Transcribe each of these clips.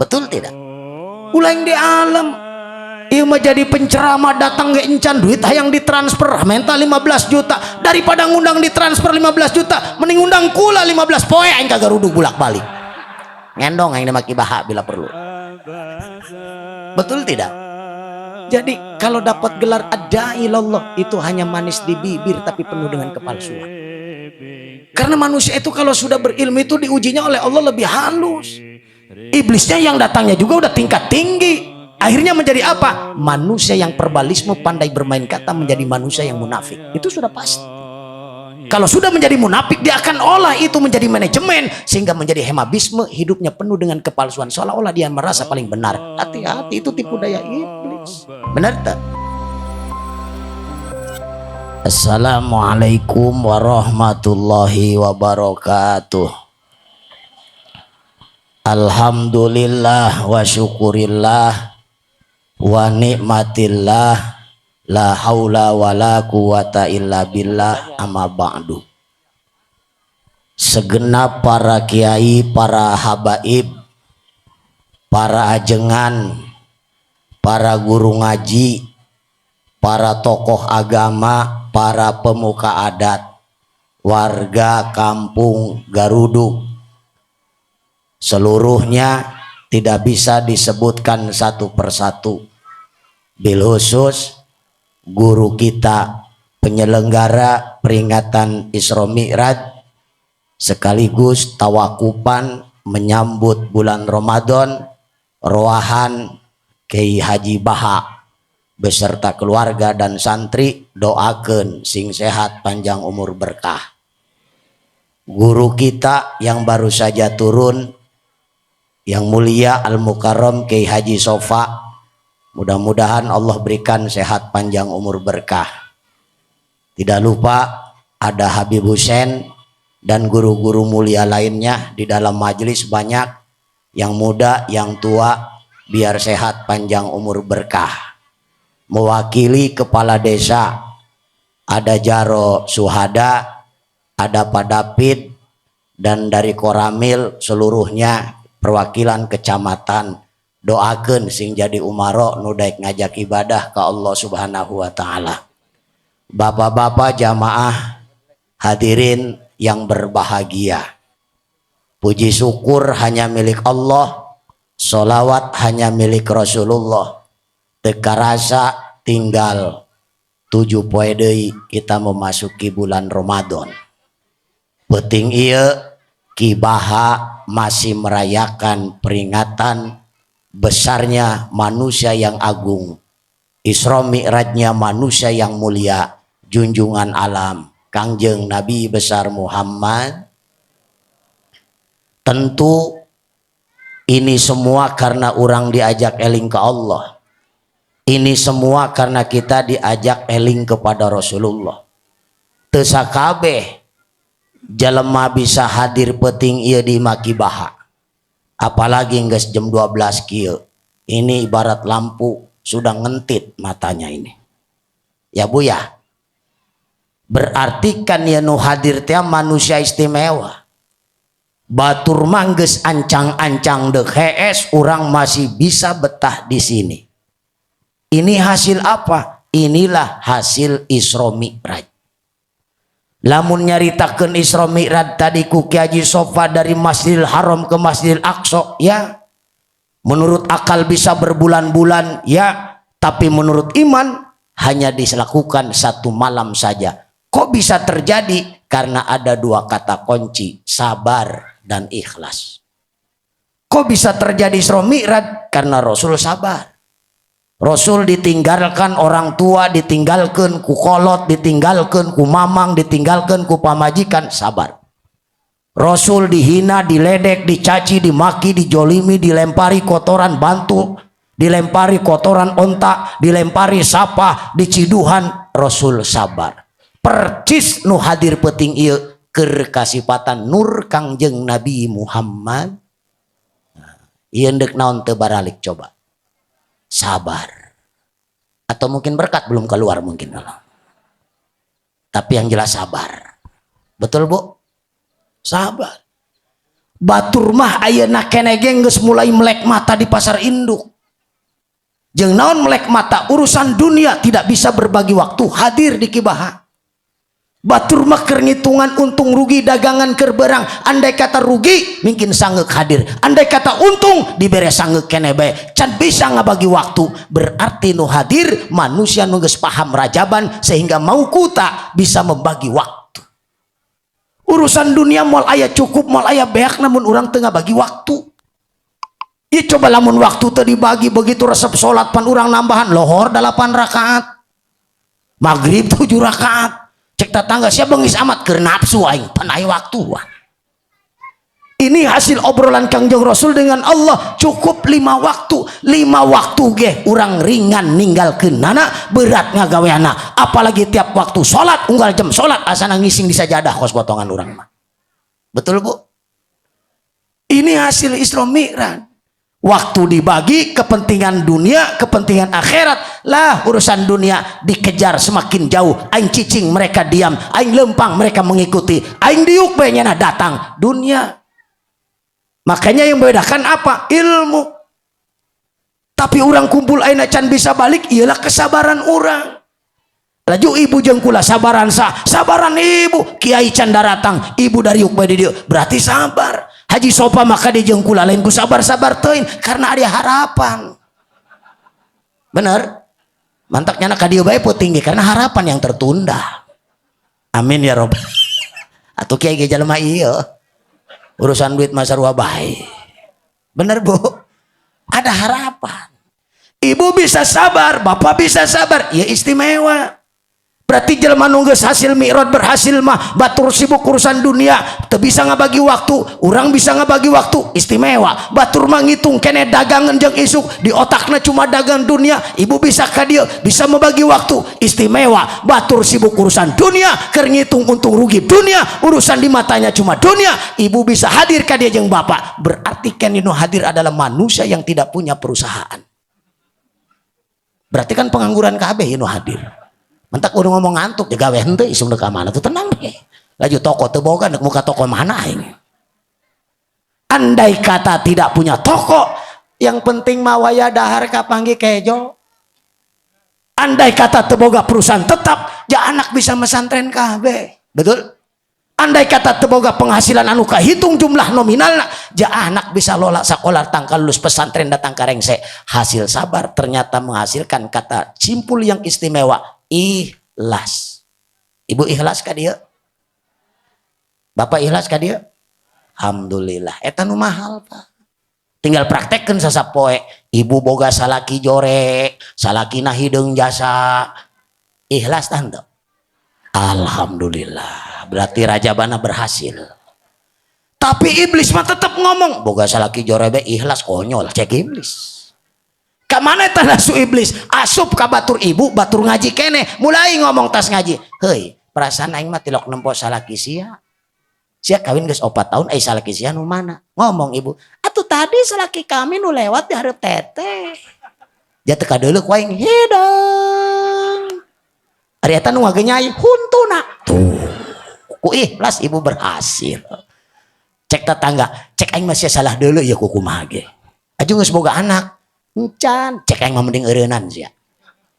Betul tidak? Ulah yang di alam. Ieu mah jadi penceramah datang ke encan duit hayang ditransfer minta 15 juta. Daripada ngundang ditransfer 15 juta, mending ngundang kula 15 poe aing ka Garudug bolak-balik. Ngendong aing maki Baha bila perlu. Betul tidak? Jadi kalau dapat gelar ada ilallah itu hanya manis di bibir, tapi penuh dengan kepalsuan. Karena manusia itu kalau sudah berilmu itu diujinya oleh Allah lebih halus. Iblisnya yang datangnya juga udah tingkat tinggi. Akhirnya menjadi apa? Manusia yang verbalisme, pandai bermain kata, menjadi manusia yang munafik. Itu sudah pasti. Kalau sudah menjadi munafik, dia akan olah itu menjadi manajemen sehingga menjadi hemabisme, hidupnya penuh dengan kepalsuan, seolah-olah dia merasa paling benar. Hati-hati, itu tipu daya iblis. Benar tak? Assalamualaikum warahmatullahi wabarakatuh. Alhamdulillah wa syukurillah wa nikmatillah, la haula wa la quwata illa billah, amma ba'du. Segenap para kiai, para habaib, para ajengan, para guru ngaji, para tokoh agama, para pemuka adat, warga kampung Garudug seluruhnya, tidak bisa disebutkan satu persatu. Bil khusus guru kita penyelenggara peringatan Isra Mi'raj sekaligus tawakupan menyambut bulan Ramadan, Roahan Kiai Haji Baha beserta keluarga dan santri, doakan sing sehat, panjang umur, berkah. Guru kita yang baru saja turun, yang mulia Al Mukarram Kiai Haji Sofa, mudah-mudahan Allah berikan sehat, panjang umur, berkah. Tidak lupa ada Habib Hussein dan guru-guru mulia lainnya di dalam majelis, banyak yang muda, yang tua, biar sehat, panjang umur, berkah. Mewakili kepala desa ada Jaro Suhada, ada Pak David, dan dari Koramil seluruhnya, perwakilan kecamatan, doakan sing jadi umaro nu daek ngajak ibadah ke Allah Subhanahu wa taala. Bapak-bapak jamaah hadirin yang berbahagia. Puji syukur hanya milik Allah, solawat hanya milik Rasulullah. Teu karasa tinggal 7 poe deui kita memasuki bulan Ramadan. Peuting ieu Ki Baha masih merayakan peringatan besarnya manusia yang agung, Isra Mi'rajnya manusia yang mulia, junjungan alam, Kangjeng Nabi besar Muhammad. Tentu ini semua karena orang diajak eling ke Allah. Ini semua karena kita diajak eling kepada Rasulullah. Teu sakabeh jelema bisa hadir peuting ieu di imah Ki Baha. Apalagi geus jam 12 kieu. Ini ibarat lampu sudah ngentit matanya ini. Ya, Bu, ya. Berarti kan ya nu hadir teh manusia istimewa. Batur mah geus ancang-ancang deuk hees, urang masih bisa betah di sini. Ini hasil apa? Inilah hasil Isra Mi'raj. Lamun nyaritakeun Isra Mi'raj tadi ku Ki Haji Sofa dari Masjidil Haram ke Masjidil Aqsa, ya. Menurut akal bisa berbulan-bulan, ya. Tapi menurut iman hanya dilakukan satu malam saja. Kok bisa terjadi? Karena ada dua kata kunci, sabar dan ikhlas. Kok bisa terjadi Isra Mi'raj? Karena Rasul sabar. Rasul ditinggalkan orang tua, ditinggalkan ku kolot, ditinggalkan ku mamang, ditinggalkan ku pamajikan, sabar. Rasul dihina, diledek, dicaci, dimaki, dijolimi, dilempari kotoran bantu, dilempari kotoran onta, dilempari sampah, diciduhan, Rasul sabar. Percis nu hadir peuting ieu keur kasipatan nur Kangjeng Nabi Muhammad. Nah, ieu ndek naon teu baralik coba. Sabar. Atau mungkin berkat belum keluar mungkin kalau. Tapi yang jelas sabar. Betul, Bu? Sabar. Batur mah ayeuna keneh ge geus mulai melek mata di pasar induk. Jeung naon melek mata? Urusan dunia tidak bisa berbagi waktu hadir di Kibaha. Batur mah keur ngitungan untung rugi dagangan keur berang. Andai kata rugi, mungkin sanggeuk hadir. Andai kata untung, dibere sanggeuk keneh bae. Can bisa ngabagi waktu. Berarti nu hadir manusia nu geus paham rajaban sehingga mau kuta bisa membagi waktu. Urusan dunia moal aya cukup, moal aya beak, namun urang teu ngabagi waktu. Ya coba lamun waktu teu dibagi, begitu resep salat pan urang nambahan lohor 8 rakaat, maghrib 7 rakaat. Cek tetangga, "Siapa bengis amat?" "Keur nafsu aing, pan aya waktu." Ini hasil obrolan Kangjeng Rasul dengan Allah. Cukup lima waktu. Lima waktu ge urang ringan ninggalkeunana, berat ngagaweana. Apalagi tiap waktu sholat, unggal jam sholat asana ngising di sajadah kos potongan urang mah. Betul, Bu? Ini hasil Isra Mi'raj. Waktu dibagi, kepentingan dunia, kepentingan akhirat lah. Urusan dunia dikejar semakin jauh. Aing cicing, mereka diam. Aing lempang, mereka mengikuti. Aing diuk bae, datang dunia. Makanya yang membedakan apa? Ilmu. Tapi orang kumpul aina can bisa balik ialah kesabaran orang. Laju ibu jeung kula sabaran sah, sabaran ibu. Kiai can daratang, ibu dari yuk di dieu, berarti sabar. Haji Sopa maka di jeung kula lain ku sabar-sabar teuing karena ada harapan. Bener? Mantaknya ka dieu bae tinggi karena harapan yang tertunda. Amin ya robbal. Atuh kiai ge jelema ieu. Urusan duit mah sarua bae. Bener, Bu? Ada harapan. Ibu bisa sabar, bapak bisa sabar, ya istimewa. Berarti jelema nu geus hasil mi'raj berhasil mah, batur sibuk urusan dunia teu bisa ngabagi waktu, urang bisa ngabagi waktu, istimewa. Batur mah ngitung keneh dagangan jeung isuk, di otakna cuma dagang dunia, ibu bisa ka dieu, bisa membagi waktu, istimewa. Batur sibuk urusan dunia, keur ngitung untung rugi dunia, urusan di matanya cuma dunia, ibu bisa hadir ka dieu jeung bapak. Berarti kan nu hadir adalah manusia yang tidak punya perusahaan. Berarti kan pengangguran kabeh nu hadir. Mentak udah ngomong ngantuk ya gawe henteu, isung ka mana tuh, tenang deh. Laju toko teu boga, nek muka toko mana aing. Andai kata tidak punya toko, yang penting mawaya dahar kapanggih kejo. Andai kata teu boga perusahaan tetap, ya anak bisa mesantren kabeh. Betul? Andai kata teu boga penghasilan anu kahitung jumlah nominalna, ja anak bisa lola sekolah, tangkal lulus pesantren, datang ka rengse. Hasil sabar ternyata menghasilkan kata simpul yang istimewa, ikhlas. Ibu ikhlas ka dieu? Bapak ikhlas ka dieu? Alhamdulillah. Eta nu mahal, Pak. Tinggal praktekkeun sasapoe. Ibu boga salaki jore, salakina hideung jasa. Ikhlas tante? Alhamdulillah. Berarti rajabana berhasil. Tapi iblis mah tetap ngomong, "Boga salaki jore be ikhlas, konyol," cek iblis. Kamana eta nasu iblis? Asup ka batur ibu, batur ngaji keneh, mulai ngomong tas ngaji. "Heuy, perasaan aing mah tilok nempo salaki sia. Sia kawin geus 4 tahun, ai salaki sia nu mana?" Ngomong ibu, "Atuh tadi salaki kami nu lewat di hareup teteh." Ja teu kadeuleu ku aing hideung. Ari eta nu ngagenyai huntuna. Tuh. Ku ikhlas ibu berhasil. Cek tetangga, "Cek aing masih salah deuleu ya, kumaha ge. Aju geus boga anak. Encan, cek aing mah mending eureunnan sia.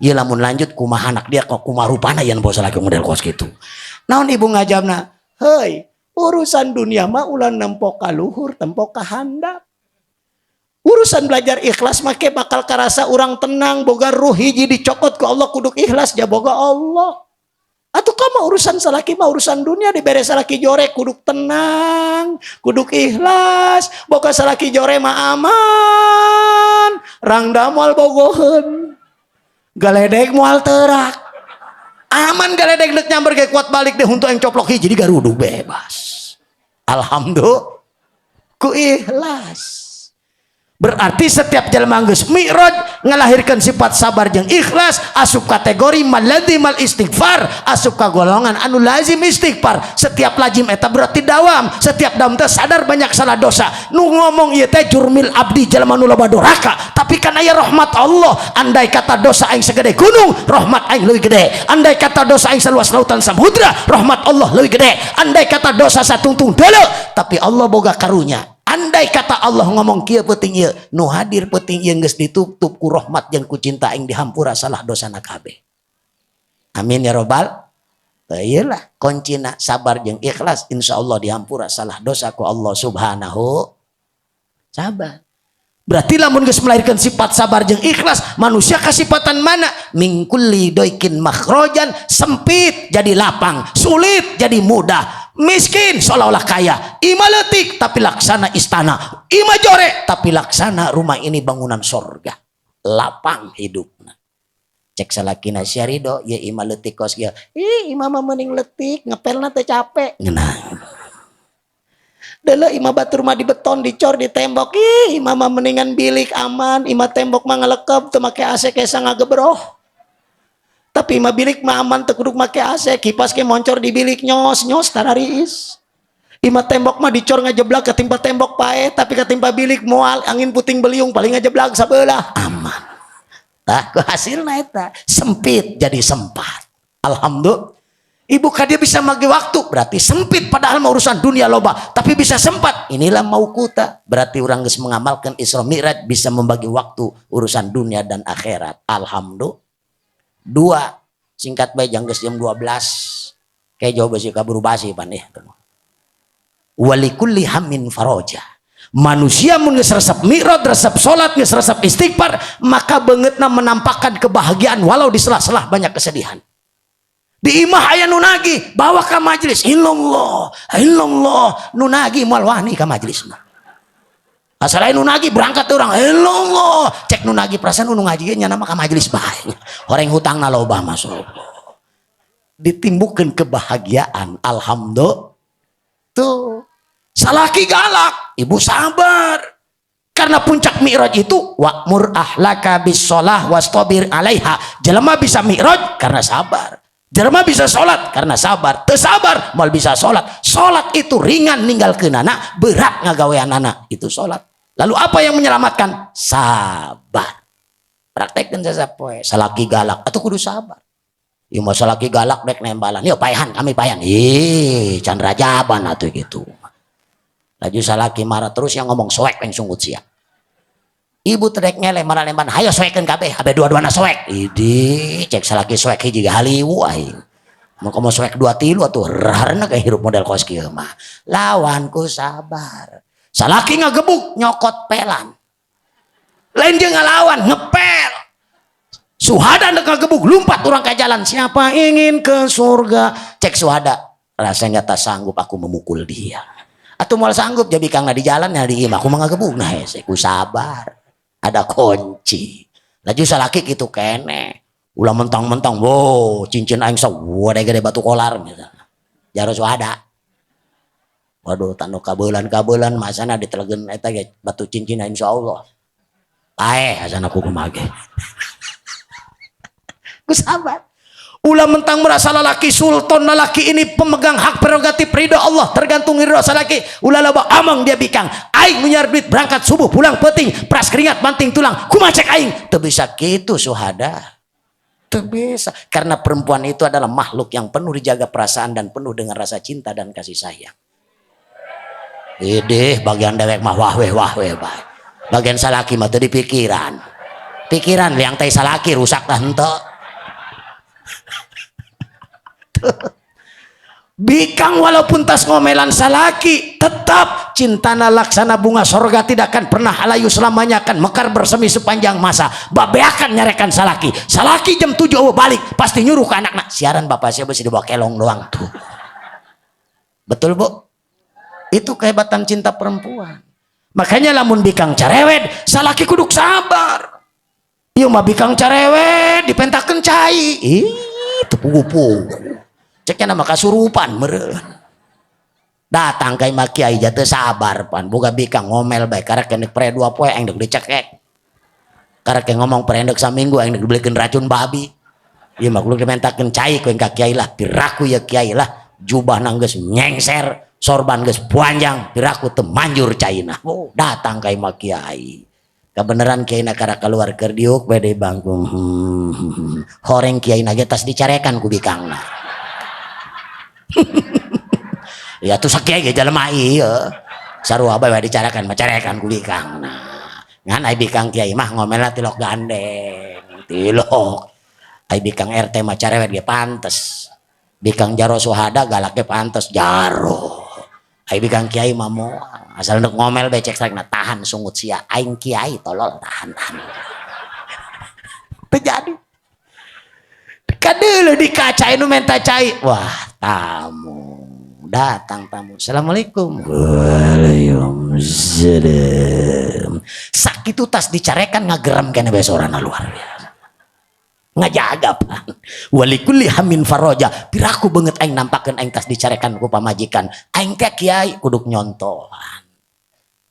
Ieu lamun lanjut kumaha anak dia, kok kumaha rupana yen bos lagi model kos kitu." Naon ibu ngajabna? "Heuy, urusan dunia mah ulah nempo ka luhur, tempo ka handap. Urusan belajar ikhlas make bakal karasa urang tenang, boga ruh hiji dicokot ku Allah, kuduk ikhlas ja boga Allah. Atau kamu urusan salaki mah urusan dunia, dibere salaki jore kuduk tenang, kuduk ikhlas, boga salaki jore mah aman, rangda moal bogoheun. Galedek moal terak. Aman, galedek dek nyamber ge kuat balik deh untuk yang coplok hiji digaruduk bebas. Alhamdulillah. Ku ikhlas. Berarti setiap jelema geus mi'raj ngalahirkan sifat sabar jeung ikhlas, asup kategori malazimal istighfar, asup ka golongan anu lazim istighfar. Setiap lazim eta berarti dawam, setiap dawam teh sadar banyak salah dosa. Nu ngomong ieu teh jurmil abdi, jelema nu loba doraka, tapi kan aya rahmat Allah. Andai kata dosa aing segede gunung, rahmat aing leuwih gede. Andai kata dosa aing seluas lautan samudra, rahmat Allah leuwih gede. Andai kata dosa satungtung deuleu, tapi Allah boga karunya. Andai kata Allah ngomong kieu peuting ieu, nu hadir peuting ieu geus ditutup ku rahmat jeung ku cinta aing, dihampura salah dosana kabeh. Amin ya robbal. Teu iyalah kuncina sabar jeung ikhlas, insyaallah dihampura salah dosa ku Allah Subhanahu. Sabar. Berarti lamun geus melahirkan sifat sabar jeung ikhlas, manusia kasipatan mana? Min kulli doikin makhrojan, sempit jadi lapang, sulit jadi mudah, miskin seolah-olah kaya, imah leutik tapi laksana istana, imah jore tapi laksana rumah ini bangunan sorga, lapang hidupna. Cek salakina, "Sia rido ya imah leutik kos ya?" "Ih, imah mah mending leutik, ngepelna teh capek." Ngeunah. "Deuleu imah batur mah di beton, dicor, di tembok." "Ih, imah mah mendingan bilik aman, imah tembok mah ngelekep, teu make AC kesa ngagebroh. Tapi imah bilik mah aman, teu kudu make AC, kipas ke moncor di bilik, nyos nyos tarariis. Imah tembok mah dicor ngajeblak ketimpa tembok pae, tapi ketimpa bilik moal, angin puting beliung paling ngajeblak sabelah, aman." Tah, ku hasilna eta sempit jadi sempat. Alhamdulillah. Ibu dia bisa bagi waktu, berarti sempit, padahal mau urusan dunia loba, tapi bisa sempat. Inilah mau kuta. Berarti orang geus mengamalkan Isra Mi'raj, bisa membagi waktu urusan dunia dan akhirat. Alhamdulillah. Dua, singkat bae jang geus jam 12. Kayak jauh basi kaburu basi pan eh. Walikulli hammin faroja. Manusia mun geus resep mi'raj, resep salat, geus resep istighfar, maka beungeutna menampakkan kebahagiaan walau di sela-sela banyak kesedihan. Di imah aya nu nagih, bawa ke majelis. Illallah, illallah, nu nagih moal wani ka majelis mah. Asal aya nu nagih, berangkat orang. Illallah, cek nu nagih, "Perasaan nu ngaji nya nama ka majelis bae. Horeng hutangna loba." Masuk. Ditimbukeun kebahagiaan. Alhamdulillah. Tuh. Salaki galak, ibu sabar. Karena puncak mi'raj itu wa'mur ahlaka bis sholah wastabir alaiha. Jelema bisa mi'raj karena sabar. Jelema bisa sholat karena sabar. Teu sabar moal bisa sholat. Sholat itu ringan ninggalkeun anak, berat ngagawean anak. Itu sholat. Lalu apa yang menyelamatkan? Sabar. Praktekkeun sapoe. Salaki galak atau kudu sabar. Ieu mah salaki galak dek nembalan. Yuk paehan, kami paehan. Ih, can rajaban atuh gitu. Laju salaki marah terus yang ngomong, "Soek yang sunggut sia." Ibu teh dek ngeleh marah lemban, "Hayo soekeun kabeh, kabeh dua-duana soek." Idi, cek salaki, "Soek hiji haliwu aing. Mun komo soek dua tilu atuh raharna kayak hirup model kos kieu mah." Lawanku sabar. Salaki ngagebuk nyokot pelan. Lain dia ngalawan, ngepel. Suhada ndek ngagebuk, lompat orang ke jalan. "Siapa ingin ke surga?" Cek Suhada, "Rasanya tak sanggup aku memukul dia." Atau moal sanggup jadi kang di jalan ya di imah aku mah ngagebuk, nah hese ku sabar. Ada kunci. Laju salaki gitu kene. Ulah mentang-mentang, wow, cincin aing gede gede batu kolar misalnya. Jaro Suhada. Waduh, tanu kabelan-kabelan masana ditelegeun eta ge batu cincin, insyaallah. Paeh asana ku kumaha ge. Ku sabar. Ulah mentang merasa lalaki sultan, lalaki ini pemegang hak prerogatif ridho Allah, tergantung ridho salaki. Ulah loba amang dia bikang. Aing nu duit berangkat subuh pulang peuting, peras keringat banting tulang. Kumaha cek aing? Teu bisa kitu, Suhada. Teu bisa. Karena perempuan itu adalah makhluk yang penuh dijaga perasaan dan penuh dengan rasa cinta dan kasih sayang. Idih, bagian dewek mah wah weh wah weh bae. Bagian salaki mah teu dipikiran. Pikiran liang tai salaki rusak tah henteu. Bikang walaupun tas ngomelan salaki tetap cintana laksana bunga sorga, tidak akan pernah halayu, selamanya akan mekar bersemi sepanjang masa. Babeakan nyarekan salaki, salaki jam 7 oh balik pasti nyuruh ke anak-anak, "Siaran bapak saya masih dibawa kelong doang." Tuh, betul, Bu? Itu kehebatan cinta perempuan. Makanya lamun bikang carewet, salaki kuduk sabar. Ieu mah bikang carewet dipentakeun cai, ih, teu puguh-puguh. Ceknya nama kasurupan meureun. Datang ka imah kiai jatuh sabar pan boga bikang ngomel bae karek kenek pre 2 poe aing deuk dicekek. Karek ngomong pre endek saminggu aing deuk dibelikeun racun babi. Ieu mah kudu dimentakeun cai ku ka kiai lah, piraku ya kiai lah, jubah geus nyengser, sorban geus panjang, piraku teu manjur caina. Oh, datang ka imah kiai. Kebenaran kiai na karek keluar keur diuk bae di bangku. Horeng kiai na ge tas dicarekan ku bikangna. Ya tuh sakiai ge jelema ieu. Sarua bae dicarakan macarekan ku bikangna. Ngan ai bikang kiai mah ngomelna tilok gandeng, tilok. Ai bikang RT mah carewet ge pantes. Bikang jaro suhada galak ge pantes jaro. Ai bikang kiai mah moal. Asal ndek ngomel bae cek sarekna tahan sungut sia. Aing kiai tolol tahan-tahan. Terjadi. Kadeuleu di kaca nu menta cai. Wah, tamu. Datang tamu. Assalamualaikum. Waalaikumsalam. Sakitu tas dicarekan ngagerem kene bae sorana luar biasa. Ngajaga pan. Walikulli hamin faroja. Piraku beungeut aing nampakeun aing tas dicarekan ku pamajikan. Aing teh kiai kudu nyontohan.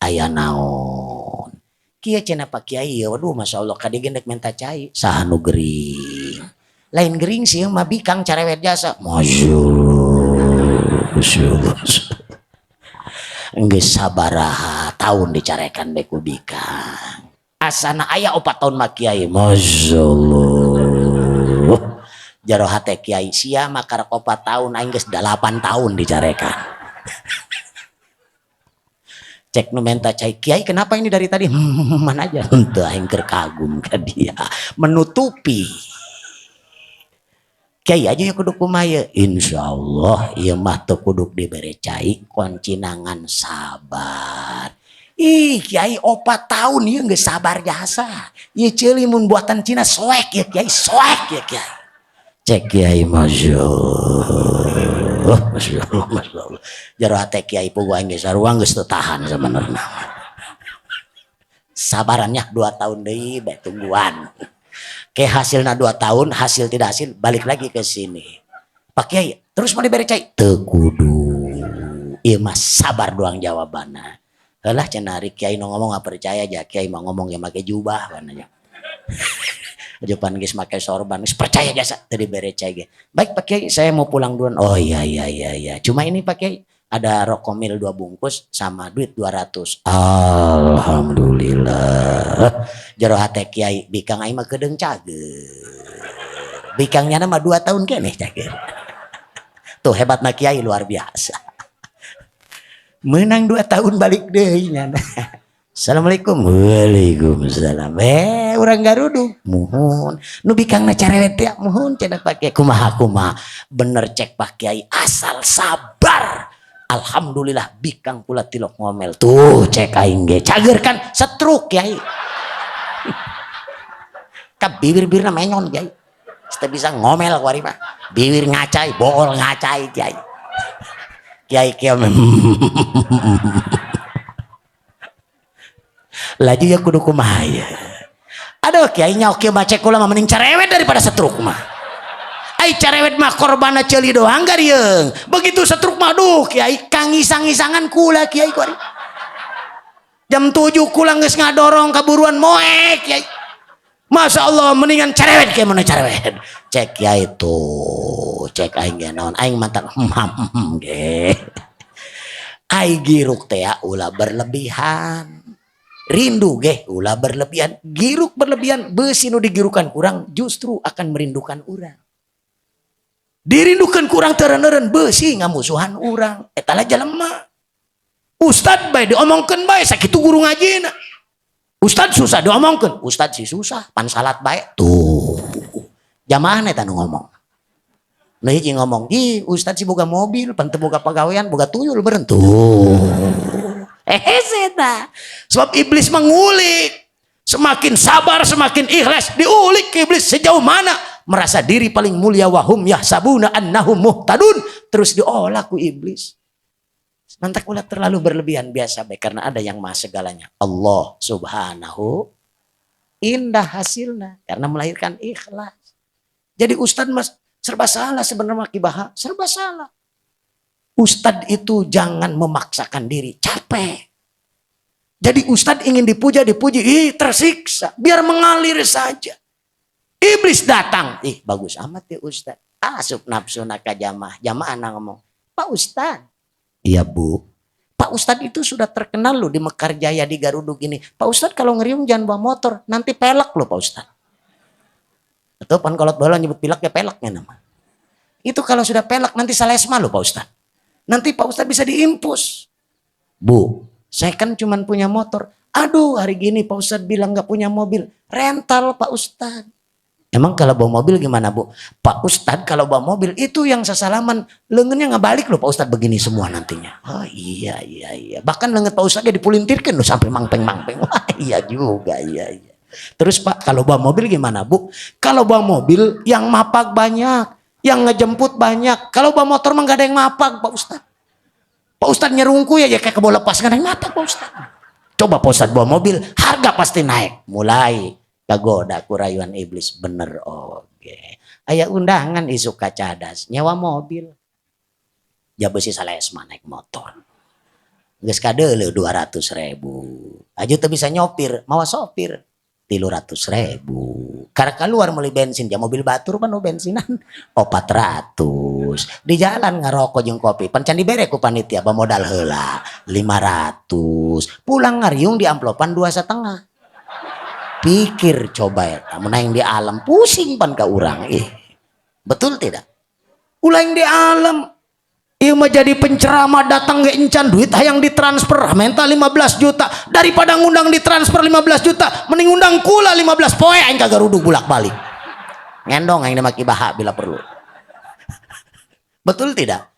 Aya naon? Kieu cenah Pak Kiai, waduh masyaallah ka dieu ge menta cai. Saha nu gering? Lain gering sih mah bikang carewet jasa. Masyaallah. Geus sabaraha tahun dicarekan bae ku bikang. Asana aya 4 tahun mah kiai. Masyaallah. Jaro hate kiai sia mah karek 4 tahun aing geus 8 tahun dicarekan. Cek nu menta cai kiai kenapa ini dari tadi? Mana aja henteu aing keur kagum ka dia menutupi. Kiai aja ya kudu kumaha ye? Insyaallah ieu mah teu kudu dibere cai koncinangan sabar. Ih kiai 4 tahun ieu geus sabar jasa. Ieu ceuli mun buatan Cina soek ya kiai, soek ya kiai. Cek kiai masyaallah, masyaallah, masyaallah. Jaro hate kiai puguh aing geus sarua geus teu tahan sabenerna. Sabarannya 2 tahun deui bae tungguan. Ke hasilna 2 tahun, hasil tidak hasil balik lagi ke sini. Pak Kiai, terus mau diberi cai? Teu kudu. Ieu mah sabar doang jawabanna. Helah cenah ari kiai nu ngomong nggak percaya aja, kiai mah ngomong ya make jubah kan aja. Aja pan geus make sorban, geus percaya jasa teu dibere cai ge. Baik Pak Kiai, saya mau pulang duluan. Oh iya iya iya iya. Cuma ini Pak Kiai, ada rokok mil 2 bungkus sama duit 200. Alhamdulillah. Jero hate kiai bikang aing mah kedeung cager. Bikangnya mah 2 tahun keneh cager. Tuh hebatna kiai luar biasa. Menang 2 tahun balik deui nya. Assalamualaikum. Waalaikumsalam. Urang garudung. Muhun. Nu bikangna carewet teh muhun cenah Pak Kiai. Kumaha kumaha. Bener cek Pak Kiai asal sabar. Alhamdulillah bikang pula tilok ngomel. Tuh cek aing ge cager kan setruk kiai. Ka bibir-bibirna menyon kiai. Teu bisa ngomel kuari mah. Bibir ngacai, bool ngacai kiai. Kiai kiai. Laju ya kudu kumaha ya. Aduh kiai nya oke baca kula mah mending carewet daripada setruk mah. Ai carewet mah korbanna ceuli doang garieung. Begitu setruk mah aduh kiai kangisang-ngisangan kula kiai kuari. Jam 7 kula geus ngadorong kaburuan moek kiai. Masya Allah mendingan carewet kiai mana carewet. Cek kiai tuh, cek aing ge naon aing mantak ge. Ai giruk teh ulah berlebihan. Rindu ge ulah berlebihan, giruk berlebihan beusi nu digirukan kurang justru akan merindukan urang. Dirindukan kurang teureun-eureun beusi ngamusuhan urang. Eta lah jelema. Ustad bae diomongkeun bae sakitu guru ngajina. Ustad susah diomongkeun, ustad sih susah, pan salat bae. Tuh. Jamaah eta nu ngomong. Nu hiji ngomong, "Ih, ustad sih boga mobil, pan teu boga pagawean, boga tuyul beureun." Tuh. Eta. Sebab iblis mengulik. Semakin sabar, semakin ikhlas, diulik ke iblis sejauh mana merasa diri paling mulia wahum yahsabuna annahum muhtadun, terus diolah ku iblis. Mantak ulah terlalu berlebihan biasa baik karena ada yang maha segalanya. Allah Subhanahu indah hasilnya karena melahirkan ikhlas. Jadi ustad mas serba salah sebenarnya kibaha, serba salah. Ustadz itu jangan memaksakan diri, capek. Jadi ustadz ingin dipuja, dipuji, ih, tersiksa. Biar mengalir saja. Iblis datang, ih, bagus amat ya ustadz. Asup nafsu ka jamaah, jamaah ngomong, "Pak Ustadz." "Iya, Bu." "Pak Ustadz itu sudah terkenal loh di Mekar Jaya, di Garudug ini. Pak Ustadz kalau ngeriung jangan bawa motor, nanti pelek loh, Pak Ustadz." Atau pan kalau bola nyebut pilek ya peleknya nama. "Itu kalau sudah pelek nanti salesma loh, Pak Ustadz. Nanti Pak Ustadz bisa diinfus." "Bu, saya kan cuma punya motor." "Aduh, hari gini Pak Ustadz bilang nggak punya mobil. Rental, Pak Ustadz." "Emang kalau bawa mobil gimana, Bu?" "Pak Ustadz kalau bawa mobil itu yang sasalaman lengannya nggak balik loh, Pak Ustadz, begini semua nantinya." "Oh, iya. Bahkan lengan Pak Ustadz dipulintirkan loh sampai mangpeng-mangpeng." "Wah, iya juga, iya. Terus Pak, kalau bawa mobil gimana, Bu?" "Kalau bawa mobil yang mapak banyak, yang ngejemput banyak. Kalau bawa motor mah nggak ada yang mapak, Pak Ustadz. Pak Ustadz nyerungku ya, ya kayak kebo lepas, nggak ada yang mapak, Pak Ustadz. Coba Pak Ustadz bawa mobil, harga pasti naik." Mulai kagoda ku rayuan iblis, bener oke. Aya undangan isuk ka Cadas, nyewa mobil. Ja bisi salesma naik motor. Geus kadeuleu 200 ribu. Aju teu bisa nyopir, mawa sopir. 300 ribu. Karena keluar beli bensin, ja mobil batur pan bensinan 400. Di jalan ngarokok jeung kopi, pan can dibere ku panitia, modal heula 500. Pulang ngariung di amplopan 2,5. Pikir coba ya, mun yang di alam pusing pan ka urang ih. Betul tidak? Ulah yang di alam. Ieu mah jadi penceramah datang ke encan duit hayang ditransfer minta 15 juta. Daripada ngundang ditransfer 15 juta, mending ngundang kula 15 poe aing ka Garudug bolak-balik. Ngendong aing maki baha bila perlu. Betul tidak?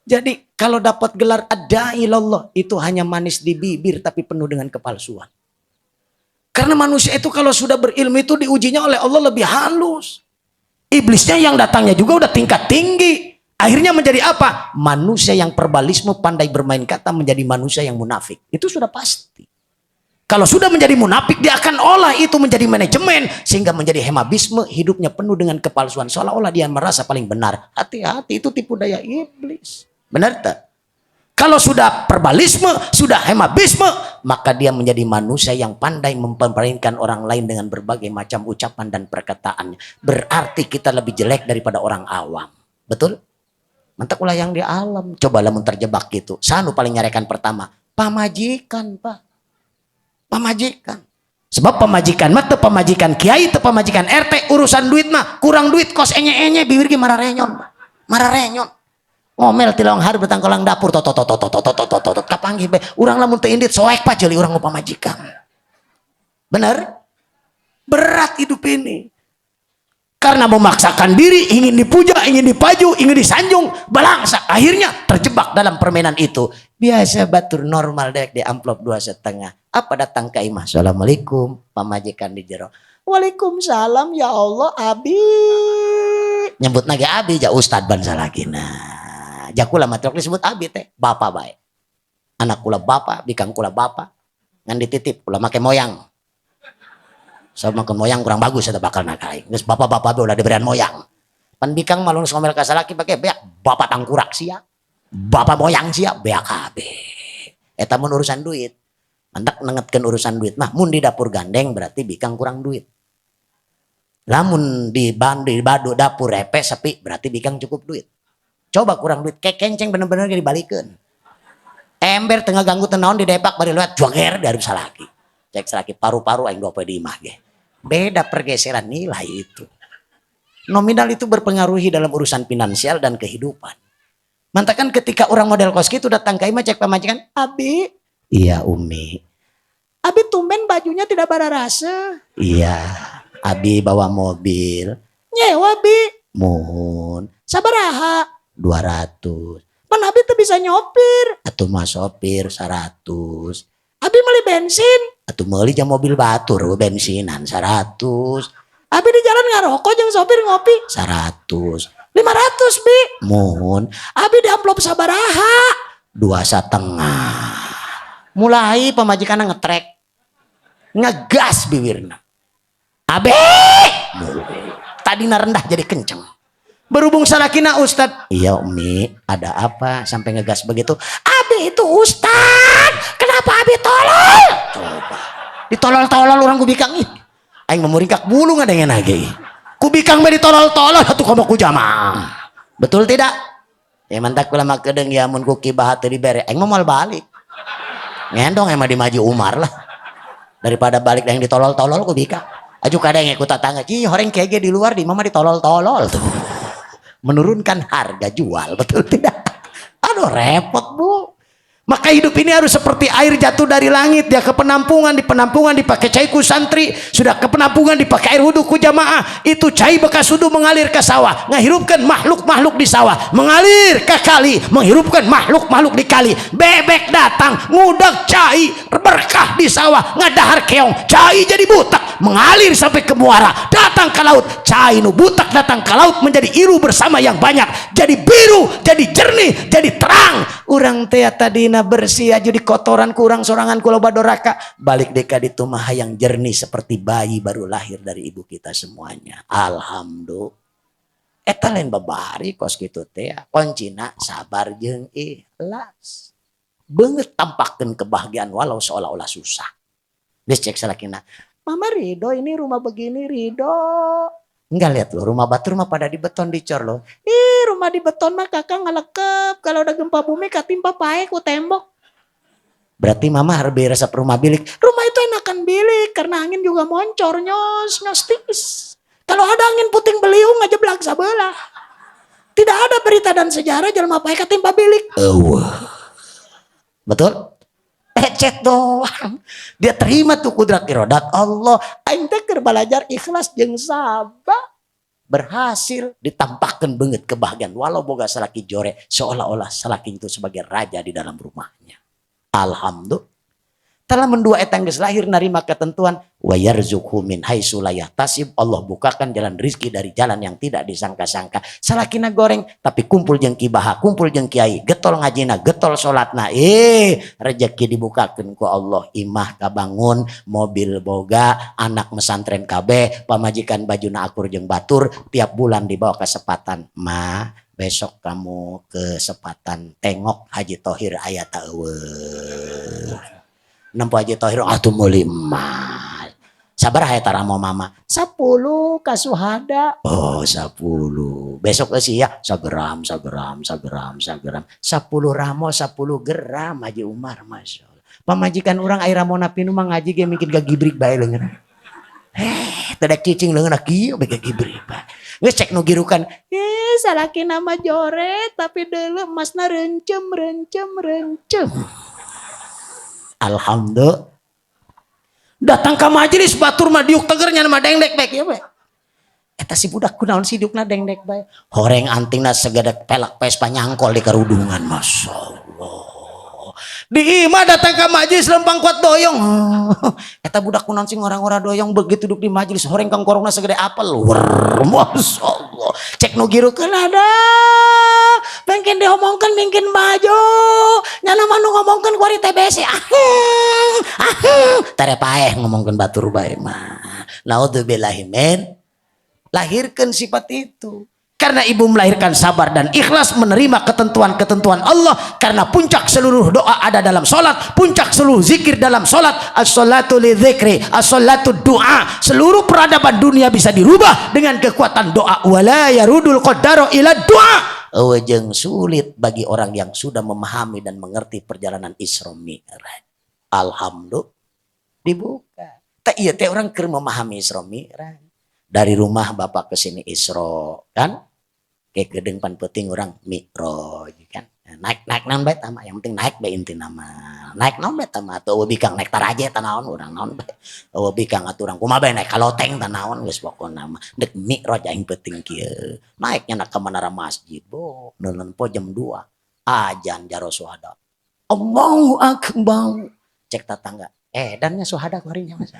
Jadi kalau dapat gelar ad-da'i ilallah itu hanya manis di bibir, tapi penuh dengan kepalsuan. Karena manusia itu kalau sudah berilmu itu diujinya oleh Allah lebih halus. Iblisnya yang datangnya juga udah tingkat tinggi. Akhirnya menjadi apa? Manusia yang verbalisme, pandai bermain kata, menjadi manusia yang munafik. Itu sudah pasti. Kalau sudah menjadi munafik, dia akan olah itu menjadi manajemen sehingga menjadi hemabisme, hidupnya penuh dengan kepalsuan, seolah-olah dia merasa paling benar. Hati-hati, itu tipu daya iblis. Benar tak? Kalau sudah verbalisme, sudah hemabisme, maka dia menjadi manusia yang pandai mempermainkan orang lain dengan berbagai macam ucapan dan perkataannya. Berarti kita lebih jelek daripada orang awam. Betul? Matak ulah yang di alam. Coba lamun terjebak gitu. Saha nu paling nyarekan pertama? Pamajikan, Pak. Pamajikan. Sebab pamajikan mah teu pamajikan kiai, teu pamajikan RT, urusan duit mah kurang duit kos enye-enye bibir ge mararenyon. Mararenyon. Ngomel ti lawang hareup datang kolang dapur tot tot tot tot tot tot tot tot kapanggih be. Urang lamun teu indit soek, Pak, ceuli urang pamajikan. Bener? Berat hidup ini. Karena memaksakan diri, ingin dipuja, ingin dipaju, ingin disanjung, balangsa. Akhirnya terjebak dalam permainan itu. Biasa batur normal dek di amplop 2,5. Apa datang ke imah? "Assalamualaikum," pamajikan di jero. "Waalaikumsalam, ya Allah, Abi." Nyebut lagi Abi, ja ustad bangsa lagi. Nah, jakula matrok disebut Abi teh, bapak baik. Anak kula bapak, bikang kula bapak. Ngan dititip, kula make moyang. Sama makan moyang kurang bagus eta bakal nakai. Geus bapak-bapak be ulah diberian moyang. Pan bikang malu ngomel ka salaki pakai beak, bapak tangkurak sia. Bapak moyang sia, beak kabeh. Eta mun urusan duit. Matak nengetkeun urusan duit mah mun di dapur gandeng berarti bikang kurang duit. Lamun di bandi badu dapur repe sepi berarti bikang cukup duit. Coba kurang duit kayak kenceng bener-bener dibalikeun. Ember tengah ganggu tenaon di depak bari lewat juager dari salaki. Cek salaki, "Paru-paru aing 2 poe di imah ge." Beda pergeseran nilai itu. Nominal itu berpengaruhi dalam urusan finansial dan kehidupan. Mantakan ketika orang model kos gitu datang ke imah, cek pamajikan, "Abi." "Iya, Umi." "Abi tumben bajunya tidak rasa." "Iya, Abi bawa mobil." "Nyewa, Bi?" "Muhun." "Sabaraha?" "200." "Pan Abi tuh bisa nyopir." "Atau mah sopir 100." "Abi beli bensin?" "Atau beli jam mobil batur bensinan 100." "Abi di jalan ngarokok jeung sopir ngopi?" "100." "500, Bi." "Muhun." "Abi di amplop sabaraha?" "2,5." Mulai pamajikan ngetrek. Ngegas bibirna. "Abe!" Tadi rendah jadi kenceng. Berhubung salakina ustad. Iya, Umi, ada apa sampai ngegas begitu? Abi itu ustad. Kenapa Abi tolol? Coba. Ditolol-tolol urang ku bikang ih. Aing memuringkak bulu ngadengen lagi. Ku bikang bae ditolol-tolol atuh komo ku jamaah. Betul tidak? Ya mantak kula mah kedeung ya, mun ku kibah teu dibere aing mah moal balik. Ngendong emang di Maji Umar lah. Daripada balik yang ditolol-tolol ku bikang. Aju kadang ku tetangga, "Ih, horeng kege di luar, di mama ditolol-tolol tuh." Menurunkan harga jual, betul tidak? Aduh, repot, Bu. Maka hidup ini harus seperti air jatuh dari langit, dia ke penampungan, di penampungan dipakai cai ku santri, sudah ke penampungan dipakai air wudhu ku jamaah. Itu cai bekas wudhu mengalir ke sawah, ngahirupkan makhluk-makhluk di sawah, mengalir ke kali, menghirupkan makhluk-makhluk di kali. Bebek datang, ngudak cai, berkah di sawah, ngadahar keong, cai jadi butak, mengalir sampai ke muara, datang ke laut, cai nu butak datang ke laut menjadi iru bersama yang banyak, jadi biru, jadi jernih, jadi terang. Urang teh tadina bersih aja di kotoran kurang sorangan ku loba doraka, balik deka di mah yang jernih seperti bayi baru lahir dari ibu kita semuanya. Alhamdulillah. Eta lain babari kos kitu teh, kuncina sabar jeung ikhlas. Beungeut tampakkeun kebahagiaan walau seolah-olah susah. Geus cek salakina, "Mama ridho ini rumah begini, ridho." Enggak, lihat loh, rumah batur mah pada di beton, dicor loh. Ih, rumah di beton mah kakak ngalekep. Kalau udah gempa bumi katimpa paeh ku tembok. Berarti mama harus resep rumah bilik. Rumah itu enakan bilik karena angin juga moncor, nyos nyos tipis. Kalau ada angin puting beliung aja belag sabelah. Tidak ada berita dan sejarah jelema paeh katimpa bilik. Eueuh. Betul? Ecet doang. Dia terima tuh kudrat irodat Allah. Aing teh keur belajar ikhlas jeung sabar. Berhasil ditampakkan beungeut kebahagiaan walau boga salaki jore, seolah-olah salaki itu sebagai raja di dalam rumahnya. Alhamdulillah. Telah mendua etang geus lahir narima ketentuan wa yarzuqhu min haitsu la yahtasib. Allah bukakan jalan rizki dari jalan yang tidak disangka-sangka. Salakina goreng tapi kumpul jeung kibaha, kumpul jeung kiai, getol ngajina, getol salatna. Eh, rezeki dibukakeun ku Allah, imah kabangun, mobil boga, anak mesantren kabeh, pamajikan bajuna akur jeung batur, tiap bulan dibawa ke Sepatan. Ma, besok kamu ke Sepatan, tengok Haji Tohir aya ta eueuh. Nempo Haji Tohir atuh meuli emas. Sabaraha eta ramo, Mama? 10 kasuhada. Oh, 10. Besok eusi ya, sagram, sagram, sagram, sagram. 10 ramo, 10 gram Haji Umar, Masya Allah. Pamajikan urang aya ramona pinu mah ngaji ge mungkin gagibrik bae leungeun. Eh, teu cicing leungeun kieu bae gagibrik bae. Geus cek nu girukan, eh salaki nama jore tapi deuleu emasna reuncem reuncem reuncem. Alhamdulillah. Datang ke majelis batur mah diuk tegernya mah dengdek bae ya bae. Eta si budak kunaon si diukna dengdek bae. Horeng antingna segede pelek Vespa nyangkol di kerudungan, Masya Allah. Di imah datang ke majelis lempang kuat doyong. Eta budak kunaon sing orang-orang doyong, begitu duduk di majelis horeng kangkorongna segede apel. Wer, Masya Allah. Cek nu girukeun ada. Mungkin diomongkan mungkin maju. Nyana mah nu ngomongkeun kuari TBC. Aheng, aheng. Tere paeh ngomongkeun batur bae mah. Naudzubillahi min. Lahirkan sifat itu. Karena ibu melahirkan sabar dan ikhlas menerima ketentuan-ketentuan Allah. Karena puncak seluruh doa ada dalam solat. Puncak seluruh zikir dalam solat. As-salatu li dzikri, as-salatu doa. Seluruh peradaban dunia bisa dirubah dengan kekuatan doa. Wala yarudul qadaro ila doa. Jeung sulit bagi orang yang sudah memahami dan mengerti perjalanan Isra Mi'raj. Alhamdulillah dibuka. Tak iya teh orang keur memahami Isra Mi'raj. Dari rumah bapak ke sini Isra kan? Kayak gedeng pan penting orang Mi'raj kan. Naik naik naon bae tama, yang penting naik bae inti nama. Naik naon bae tama atuh, eueuh bikang naik taraje tanaon urang naon bae. Eueuh bikang atuh urang kumaha bae naik kaloteng tanaon, geus pokona mah dek Mi'raj aing penting kieu. Naiknya nak ke menara masjid, bo, nempo jam 2. Ajan jaro suhada. Allahu akbar. Cek tetangga, eh dannya suhada kemarinnya mas.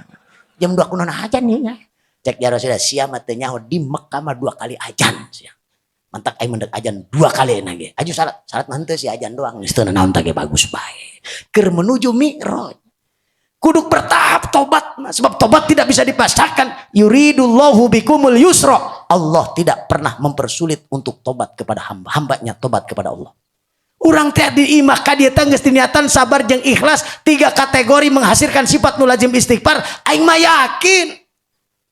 Jam 2 kunaon ajan nih nya. Cek jaro sudah sia mah teu nyaho di Mekah mah dua kali ajan sia. Mantak aing mendek ajan dua kali nage. Aju salat, salat mah henteu si ajan doang. Geus teu naon tage bagus bae. Keur menuju Mi'raj. Kudu bertahap tobat, sebab tobat tidak bisa dipaksakan. Yuridullahu bikumul yusra. Allah tidak pernah mempersulit untuk tobat kepada hamba, hambanya tobat kepada Allah. Urang teh di imah ka dieu teh geus diniatan sabar jeung ikhlas, tiga kategori menghasilkan sifat nu lazim istighfar. Aing mah yakin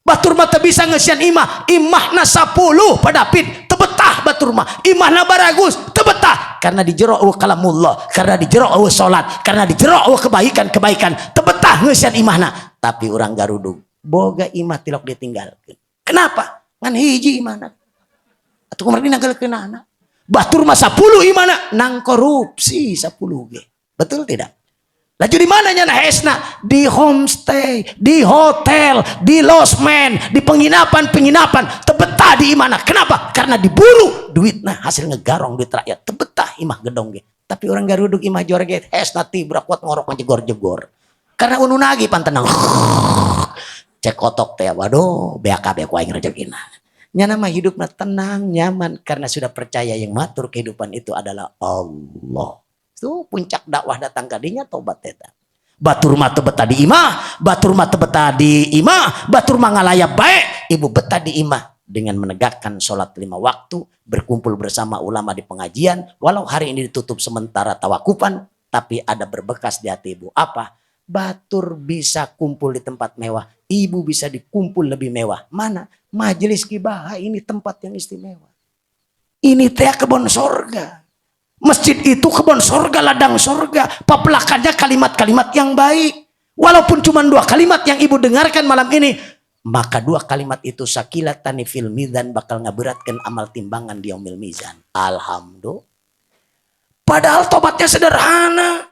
batur mah teu bisa ngeusian imah. Imahna 10 Pak David teu betah. Batur mah imahna baragus teu betah, karena di jero euweuh kalamullah, karena di jero euweuh salat, karena di jero euweuh kebaikan-kebaikan, teu betah ngeusian imahna. Tapi urang garudug boga imah tilok ditinggalkeun. Kenapa? Ngan hiji imahna atuh, kumaha dinanggalkeun anak? Batur mah 10 imahna nang korupsi 10 ge. Betul tidak? Laju di mana nya hesna? Di homestay, di hotel, di losmen, di penginapan-penginapan. Teu betah di imahna. Kenapa? Karena diburu duitna hasil ngegarong duit rakyat. Teu betah imah gedong ge. Tapi urang garudug imah jorge hesna tibra kuat ngorok jegor-jegor. Karena unu nagi pan tenang. Cek kotok teh, waduh, BAKB ku aing rezekina. Nyana mah hidupna tenang, nyaman, karena sudah percaya yang matur kehidupan itu adalah Allah. Itu puncak dakwah datang kadinya tobat eta. Batur mah teu betah di imah, batur mah teu betah di imah, batur mah ngalayap bae, ibu betah di imah dengan menegakkan sholat lima waktu, berkumpul bersama ulama di pengajian, walau hari ini ditutup sementara tawakufan, tapi ada berbekas di hati ibu. Apa? Batur bisa kumpul di tempat mewah, ibu bisa dikumpul lebih mewah. Mana? Majelis Kibaha ini tempat yang istimewa. Ini teh kebun sorga. Masjid itu kebun sorga, ladang sorga. Pepelakannya kalimat-kalimat yang baik. Walaupun cuma dua kalimat yang ibu dengarkan malam ini, maka dua kalimat itu tsaqilatani fil mizan, bakal ngaberatkan amal timbangan di yaumil mizan. Alhamdulillah. Padahal tobatnya sederhana.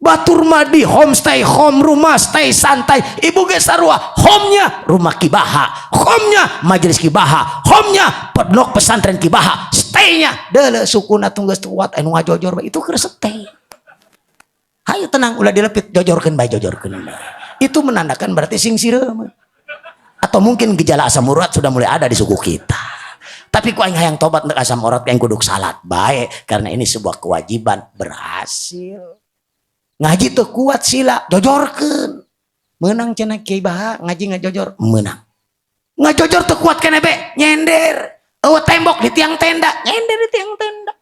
Batur mah di homestay, home rumah, stay santai. Ibu ge sarua, home-nya rumah Kibaha, home-nya majelis Kibaha, home-nya pondok pesantren Kibaha, stay-nya deuleu sukuna tunggu kuat anu ngajojor bae itu keur stay. Hayu tenang, ulah dilepit, jojorkeun bae, jojorkeun bae. Itu menandakan berarti sing sireum. Atau mungkin gejala asam urat sudah mulai ada di suku kita. Tapi ku aing hayang tobat untuk asam urat yang kuduk salat baik, karena ini sebuah kewajiban berhasil. Ngaji tuh kuat sila, jojorkeun. Menang cenah Kiai Baha ngaji ngajojor, menang. Ngajojor tuh kuat keneh be, nyender. Oh, tembok di tiang tenda, nyender di tiang tenda.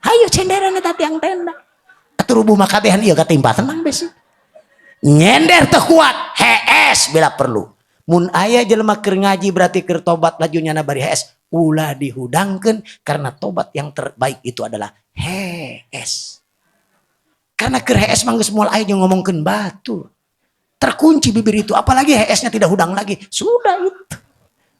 Hayu cenderan eta tiang tenda. Atuh rubuh mah kabehan ieu katimpa, tenang besi. Nyender teu kuat, hees bila perlu. Mun aya jelema keur ngaji berarti keur tobat, laju nyana bari hees, ulah dihudangkeun, karena tobat yang terbaik itu adalah hees. Karena keur hees mah geus moal aya jeung ngomongkeun batur. Terkunci bibir itu, apalagi heesnya tidak hudang lagi. Sudah itu.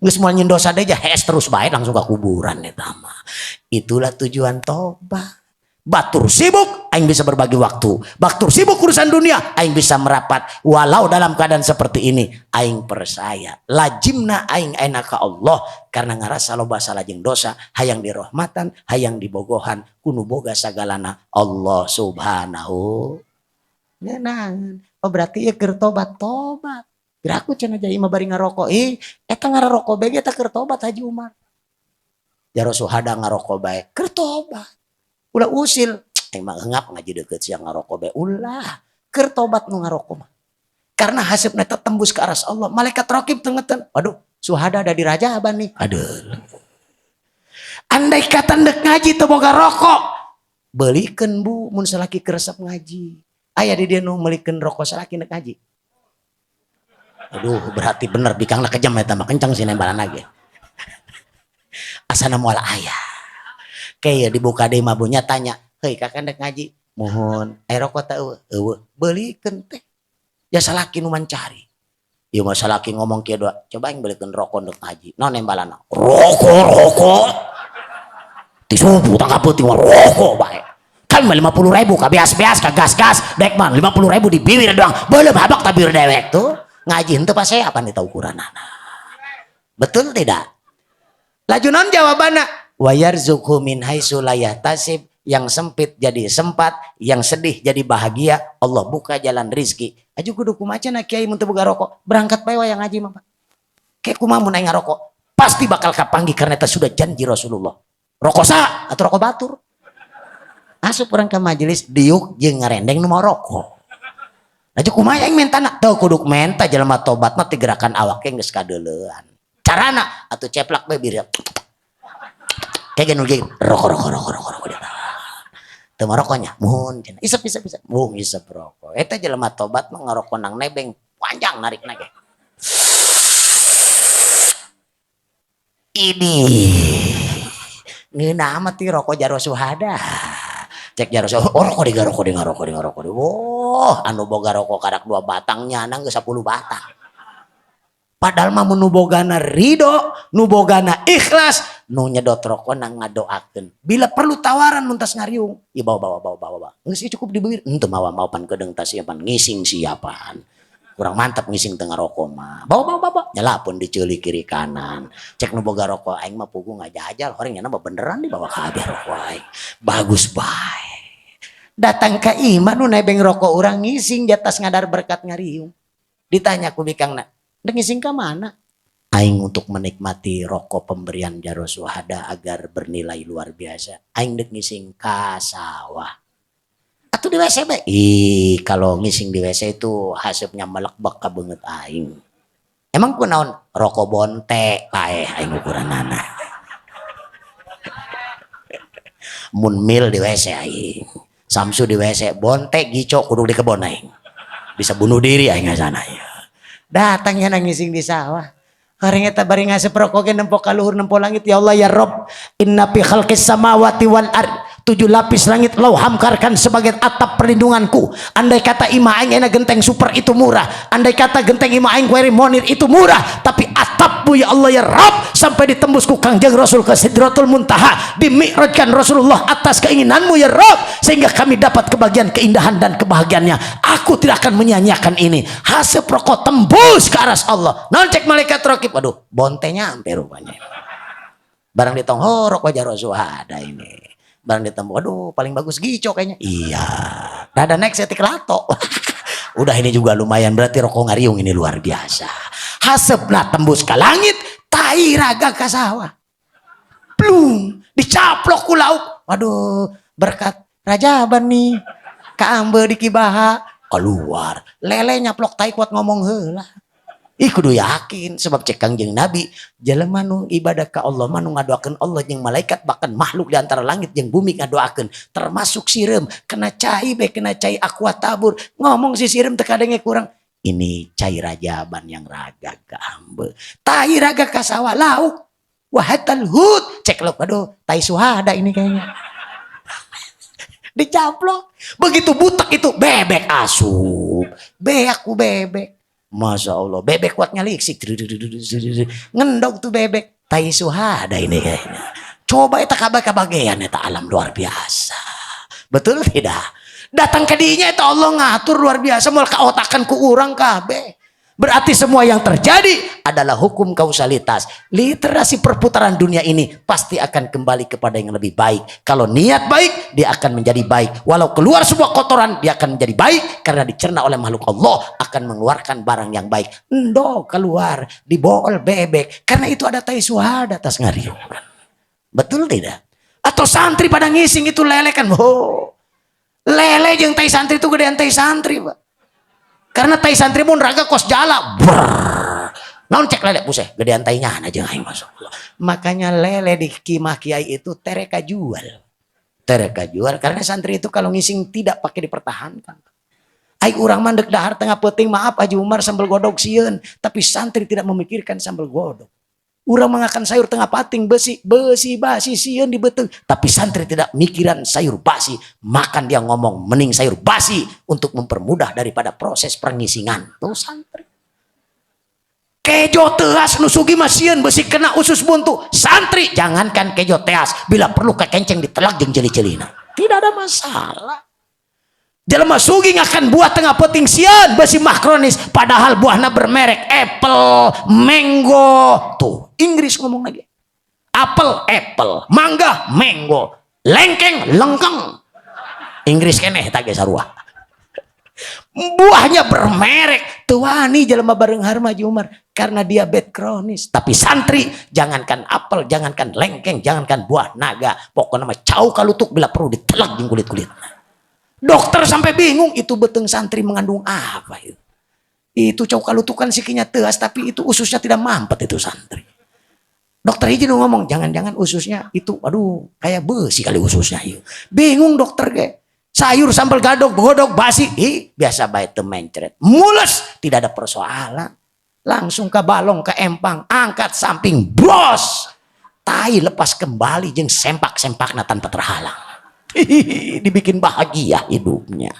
Geus moal nyieun dosa deui, hees terus bae langsung ke kuburan eta mah. Itulah tujuan tobat. Batur sibuk, aing bisa berbagi waktu. Batur sibuk urusan dunia, aing bisa merapat. Walau dalam keadaan seperti ini, aing percaya. Lajimna aing enak ke Allah karena ngarasa loba salah jeung dosa, hayang dirahmatan, hayang dibogohan, ku nu boga sagalana Allah Subhanahu. Ngeunaan. Oh, berarti ya keur tobat tobat. Piraku cenah jadi mah bari ngarokok. Ih, eta ngarokok bae eta keur tobat Haji Umar. Jaro Suhada ngarokok bae keur tobat. Ulah usil, emang ngap ngaji deket siang ngarokok bae. Ulah, keur tobat nu ngarokok mah. Karena hasibna eta tembus ke arah Allah. Malaikat Raqib tengeten. Waduh, Suhada ada di Rajaban nih. Aduh. Andai kata ndek ngaji teu boga rokok, belikeun bu mun salaki keresep ngaji. Aya di dieu nu meulikeun rokok salaki ndek ngaji. Aduh, berarti bener bikangna kejam eta mah, kencang sih nembalan lagi. Asana moal aya. Kayak dibuka deui mah bunya tanya, "Heuy, kakak ndek ngaji?" "Muhun." "Aya rokok teh euweuh?" "Euweuh." Beulikeun teh. Ya salaki nu mencari. Ieu mah salaki ngomong kieu doa, "Coba aing belikeun rokok ndek ngaji." Naon nembalana? "Rokok, rokok. Ti subuh tangka peuting mah rokok bae. Kami mah 50 ribu ka beas-beas ka gas-gas dek mah 50 ribu di bibir doang. Belum habak tabir dewek tuh. Ngaji henteu pas saya apa nih tahu ukuranana." Betul tidak? Laju naon jawabanna? Wa yarzuqhu min haitsu la yahtasib. Yang sempit jadi sempat, yang sedih jadi bahagia. Allah buka jalan rizki. Aju kudu kumaha cenah kiai mun teu boga rokok? Berangkat bae wayang ngaji mah, Pak. Kayak kumaha mun aing ngarokok? Pasti bakal kapanggih karena eta sudah janji Rasulullah. Rokok sa atau rokok batur? Asup urang ke majelis diuk jeung ngarendeng nu mau rokok. Laju kumaha aing mentana? Teu kudu menta, jelema tobat mah ti gerakan awak geus kadeuleuan. Carana atuh ceplak we bir. Kayak gini rokok rokok rokok rokok rokok. Teu marokoknya, muhun cenah. Isep isep isep. Mung isep rokok. Eta jelema tobat mah ngarokok nang nebeng panjang narik ge. Ini ngeunah amat ti rokok Jaro Suhada. Cek Jaro Suhada, oh rokok di rokok di rokok di rokok di. Wah, anu boga rokok karak 2 batang nyanang geus 10 batang. Padahal mah nu bogana ridho, nu bogana ikhlas, nu nyedot rokok nang ngadoakeun. Bila perlu tawaran mun tas ngariung, ieu bawa bawa bawa bawa bawa. Geus cukup dibeuir, henteu mawa mau pan kedeung tas ieu pan ngising siapaan. Kurang mantap ngising tengah rokok mah. Bawa bawa bawa. Nyala pun diceuli kiri kanan. Cek nu boga rokok aing mah puguh ngajajal, horeng nyana mah beneran dibawa kabeh rokok aing. Bagus bae. Datang ka imah nu nebeng rokok urang ngising di atas ngadar berkat ngariung. Ditanya ku bikangna, "Dek ngising ka mana?" Aing untuk menikmati rokok pemberian Jaro Suhada agar bernilai luar biasa. Aing dek ngising ka sawah. Atau di WC be? Ih, kalau ngising di WC itu hasupnya melekbek ka beungeut aing. Emang kunaon? Rokok bonte paeh aing ukuranana. Mun mil di WC aing. Samsu di WC, bonte gico kudu di kebon aing. Bisa bunuh diri aing sana ya. Datangnya ngising di sawah. Bareng eta bari ngasep rokok ge nempo ka luhur nempo langit, ya Allah ya Rob, inna fi khalqis samawati wal ard, 7 lapis langit lau hamkarkan sebagai atap perlindunganku. Andai kata imah aing enak genteng super itu murah, andai kata genteng imah aing kueri monir itu murah, tapi atapmu ya Allah ya Rob sampai ditembus ku Kangjeng Rasul ke Sidratul Muntaha, dimi'rajkan Rasulullah atas keinginanmu ya Rob, sehingga kami dapat kebahagiaan, keindahan dan kebahagiaannya. Aku tidak akan menyia-nyiakan ini. Hasep rokok tembus ke aras Allah. Non cek malaikat rokib, aduh bontenya sampai rupanya. Barang ditong, oh rokok Jaro Suhada ini. Barang ditemu, aduh paling bagus gico kayaknya. Iya, dada next setik lato. Udah ini juga lumayan, berarti rokok ngariung ini luar biasa. Hasepna tembus ke langit, tai raga ka sawah. Plung, dicaplok ku lauk. Waduh, berkat rajaban nih. Kaambe di kibaha keluar. Lele nyaplok tai kuat ngomong heula. Ih kudu yakin sebab cek Kangjeng Nabi jelema nu ibadah ka Allah mah nu ngadoakeun Allah jeung malaikat bahkan makhluk di antara langit jeung bumi ngadoakeun termasuk sireum kena cai be kena cai aqua tabur ngomong si sireum teu kadenge kurang ini cai rajaban yang raga ka ambe tai raga ka sawah lauk wahatal hud cek lauk aduh tai suhada ini kayaknya dicaplok begitu butek itu bebek asup beak ku bebek. Masya Allah, bebek kuatnya liksik, ngendog tuh bebek, tai suhada ini kayaknya. Coba eta kabeh kabagean eta alam luar biasa. Betul tidak? Datang ke dinya eta Allah ngatur luar biasa, moal kaotakan ku urang kabeh. Berarti semua yang terjadi adalah hukum kausalitas. Literasi perputaran dunia ini pasti akan kembali kepada yang lebih baik. Kalau niat baik, dia akan menjadi baik. Walau keluar sebuah kotoran, dia akan menjadi baik. Karena dicerna oleh makhluk Allah, akan mengeluarkan barang yang baik. Endo keluar, dibool bebek. Karena itu ada tai suhada atas ngariung. Betul tidak? Atau santri pada ngising itu lele kan. Oh, lele jeung tai santri itu gedean tai santri, Pak. Karena tai santri mun raga kos jala. Brrr. Naon cek lele puseh gedean tai nyana jeung aing masyaallah. Makanya lele di kimah kiai itu tereka jual. Tereka jual karena santri itu kalau ngising tidak pakai dipertahankan. Ai urang mah deuk dahar tengah peuting maaf Haji Umar sambal godog sieun, tapi santri tidak memikirkan sambal godog. Urang mengakan sayur tengah pating besi, besi basi sieun di beuteung, tapi santri tidak mikiran sayur basi, makan dia ngomong mending sayur basi untuk mempermudah daripada proses pengisingan. Tuh santri. Kejo teas nu sugi mah sieun besi kena usus buntu. Santri jangankan kejo teas, bila perlu kekenceng ditelak jeung ceuli-ceulina. Tidak ada masalah. Jelema sugi ngakan buah tengah peuting sieun besi mah kronis padahal buahna bermerek apple, mango. Tuh, Inggris ngomong lagi. Apel, apple, mangga, mango, lengkeng, lengkeng. Inggris keneh eta ge sarua. Buahnya bermerek. Teu wani jelema bareunghar mah Haji Umar karena diabetes kronis. Tapi santri jangankan apel, jangankan lengkeng, jangankan buah naga, pokoknya mah cau kalutuk bila perlu ditelak jeung kulit-kulit. Dokter sampai bingung itu beteng santri mengandung apa itu. Itu cau kalutukan sikinya teas tapi itu ususnya tidak mampet itu santri. Dokter hiji nu ngomong, jangan-jangan ususnya itu, aduh, kayak besi kali ususnya ieu. Bingung dokter ge. Sayur sambal gadog, godog, basi, ih, biasa bae teu mencret. Mules, tidak ada persoalan. Langsung ke balong, ke empang, angkat samping, bros. Tai lepas kembali jeung sempak-sempakna tanpa terhalang. Dibikin bahagia hidupnya.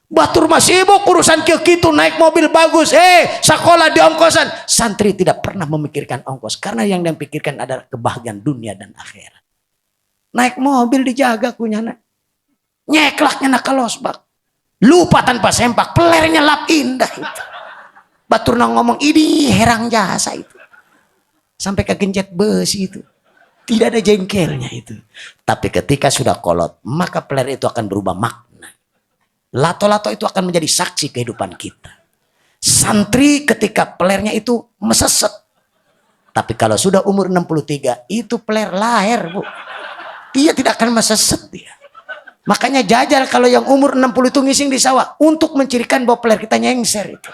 Batur mah sibuk urusan kieu kitu, naik mobil bagus, sekolah di ongkosan. Santri tidak pernah memikirkan ongkos karena yang dia pikirkan adalah kebahagiaan dunia dan akhirat. Naik mobil dijaga ku nyana. Nyeklaknya nak losbak. Lupa tanpa sempak, pelernya lap indah itu. Batur ngomong, ini herang jasa itu. Sampai kegencet besi itu. Tidak ada jengkelnya itu. Tapi ketika sudah kolot, maka peler itu akan berubah makna. Lato-lato itu akan menjadi saksi kehidupan kita. Santri ketika pelernya itu meseset. Tapi kalau sudah umur 63, itu peler lahir, Bu. Dia tidak akan meseset dia. Makanya jajal kalau yang umur 60 itu ngising di sawah untuk mencirikan bahwa peler kita nyengser itu.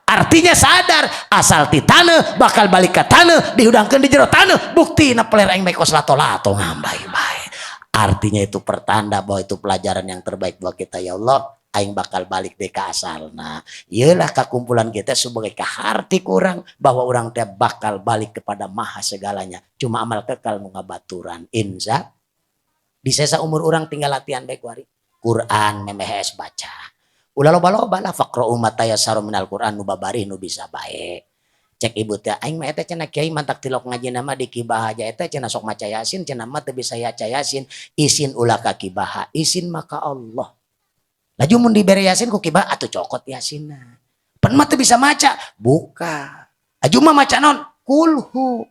Artinya sadar asal ti taneuh bakal balik ke taneuh, dihudangkeun di jero taneuh, bukti na peler aing bae kos lato-lato ngambay bae. Artinya itu pertanda bahwa itu pelajaran yang terbaik buat kita, ya Allah, aing bakal balik deh ke asalna. Iyalah kekumpulan kita sebagai kaharti kurang bahwa orang teh bakal balik kepada maha segalanya. Cuma amal kekal nu ngabaturan. Insya di sesa umur orang tinggal latihan baik wari. Quran memehes baca. Ulah loba-loba lah, faqra'u ma tayassara minal Quran, nu babari nu bisa bae. Cek ibu teh, aing mah eta cenah kiai mantak tilok ngaji nama di Kibaha aja, eta cenah sok maca Yasin, cenah mah teu bisa yaca Yasin. Isin ulah ka Kibaha, isin maka Allah. Laju mun dibere Yasin ku Kibaha atuh cokot Yasinna. Pan mah teu bisa maca, buka. Aju mah maca non kulhu.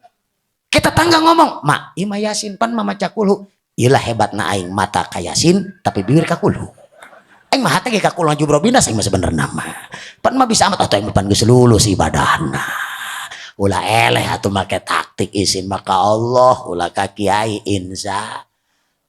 Kita tangga ngomong, "Mak, ima Yasin, pan mah maca kulhu." Iyalah hebatna aing, mata ka Yasin tapi bibir ka kulhu. Aing mah hate ge ka kulhu aju binas aing mah sebenarna mah. Pan mah bisa amat atuh, aing mah pan geus lulus ibadahna. Ulah eleh atuh make taktik, isin maka Allah, ulah ka kiai. Insya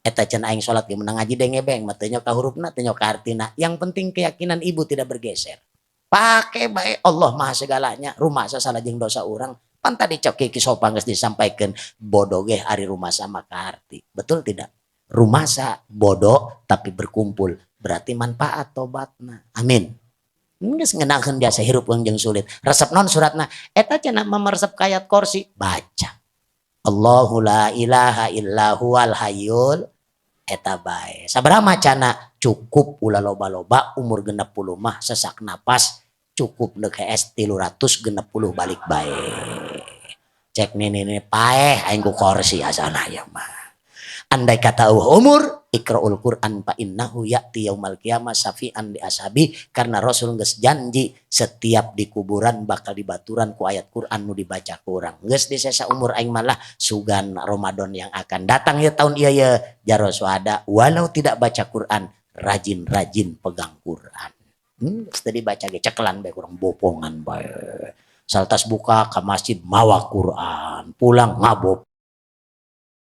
eta cenah aing salat ge menang ngaji denge beng mah teu ka hurufna, teu ka artina. Yang penting keyakinan ibu tidak bergeser. Pakai bae Allah maha segalanya, rumah salah jeung dosa urang. Pan tadi cok Ki Sopa geus disampaikan, bodoh ge ari rumasa maka arti. Betul tidak? Rumasa bodoh tapi berkumpul berarti manfaat tobatna. Amin. Geus ngeunaheun biasa hirup jeung sulit. Resep non suratna eta cenah meresep ayat kursi baca. Allahu la ilaha illa huwal hayyul eta bae. Sabaraha macana cukup, ulah loba-loba. Umur 60 mah sesak napas, cukup neuk HS 360 balik bae. Cek nini nini paeh aing ku kursi asana ya mah. Andai kata umur, ikra'ul Quran fa innahu ya'ti yaumal qiyamah syafi'an li ashabi, karena Rasul geus janji setiap di kuburan bakal dibaturan ku ayat Quran nu dibaca ku urang. Geus di sesa umur aing malah sugan Ramadan yang akan datang ya, tahun iya ya jaro suada, walau tidak baca Quran, rajin-rajin pegang Quran. Tadi baca ge cekelan bae, kurang bopongan bae. Saltas buka ke masjid mawa Quran, pulang ngabop.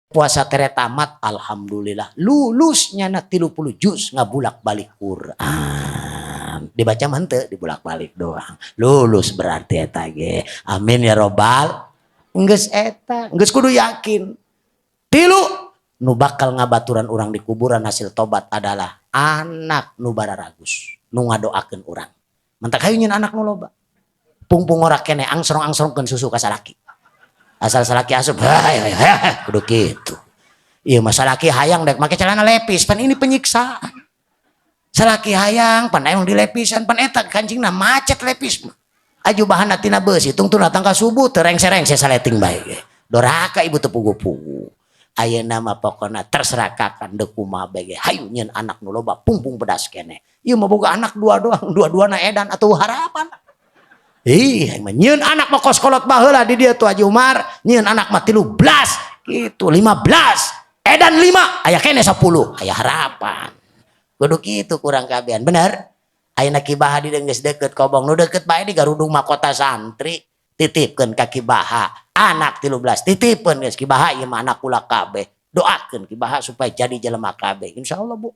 Puasa tere tamat, alhamdulillah lulus nyana 30 juz, ngabulak balik Quran dibaca mah henteu, dibulak balik doang lulus berarti eta ge. Amin ya robbal. Geus eta geus kudu yakin. Tilu nu bakal ngabaturan urang di kuburan hasil tobat adalah anak nu bararagus nu ngadoakeun urang. Mantak hayu nyeun anak nu loba, pungpung ora kene angsrong-angsrongkeun susu ka salaki, asal salaki asup hai hai hai, kudu kitu. Iya, masa salaki hayang dek make celana lepis, pan ini penyiksaan. Salaki hayang pan emang dilepisan, pan eta kancingna macet lepis mah. Aju bahan tina beusi tungtung datang ka subuh teu rengse-rengse saleting bae ge. Doraka ibu teu pugu-pugu. Ayeuna mah pokona terserah kakan deuk kumaha bae ge, hayu nyeun anak nu loba, pungpung pedas kene. Ieu mah boga anak dua doang, dua-duana edan atuh harapan. Ih, mah nyieun anak mah kos kolot baheula di dieu tuh Haji Umar, nyieun anak mah 13 gitu, 15. Edan 5, aya kene 10, aya harapan. Kudu kitu kurang kabehan, bener? Ayeuna Kibaha di geus deket kobong, nu deket bae di Garudung mah kota santri, titipkeun ka Kibaha. Anak 13 titipkeun geus Kibaha, ieu mah anak kula kabeh. Doakeun Kibaha supaya jadi jelema kabeh. Insyaallah, Bu.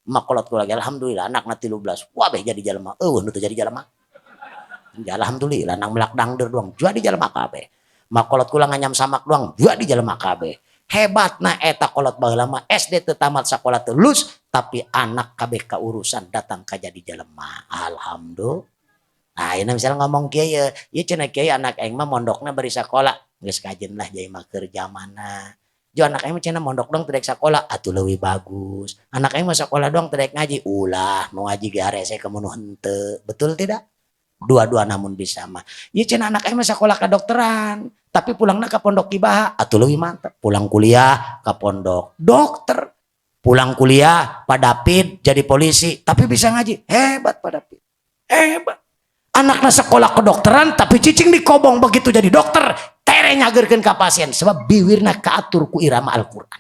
Mak kolot kula ge alhamdulillah anakna 13. Wabeh jadi jelema. Eueuh nu teu jadi jelema. Ya alhamdulillah nang melak dangder doang jadi jelema kabeh. Makolot kula nganyam samak doang, dua di jelema kabeh. Hebatna eta kolot baheula mah SD teu tamat sakola teu lulus, tapi anak kabeh kaurusan datang ka jadi jelema. Alhamdulillah. Nah, ini misalnya ngomong kieu ye, ieu cenah kiai anak aing mah mondokna bari sakola, geus kajen lah jadi mah keur zamana. Jo anak aing mah cenah mondok dong teu daek sakola, atuh leuwih bagus. Anak aing mah sakola doang teu daek ngaji, ulah nu ngaji ge harese kemunuh henteu. Betul tidak? Dua-dua namun bisa mah. Ieu cenah anak aing mah sakola kedokteran, tapi pulangna ka pondok Kibaha, atuh leuwih mantep. Pulang kuliah ka pondok dokter. Pulang kuliah Pak David jadi polisi, tapi bisa ngaji. Hebat Pak David. Hebat. Anaknya sekolah kedokteran tapi cicing di kobong, begitu jadi dokter tere nyagerkeun ka pasien sebab biwirna kaatur ku irama Al-Qur'an.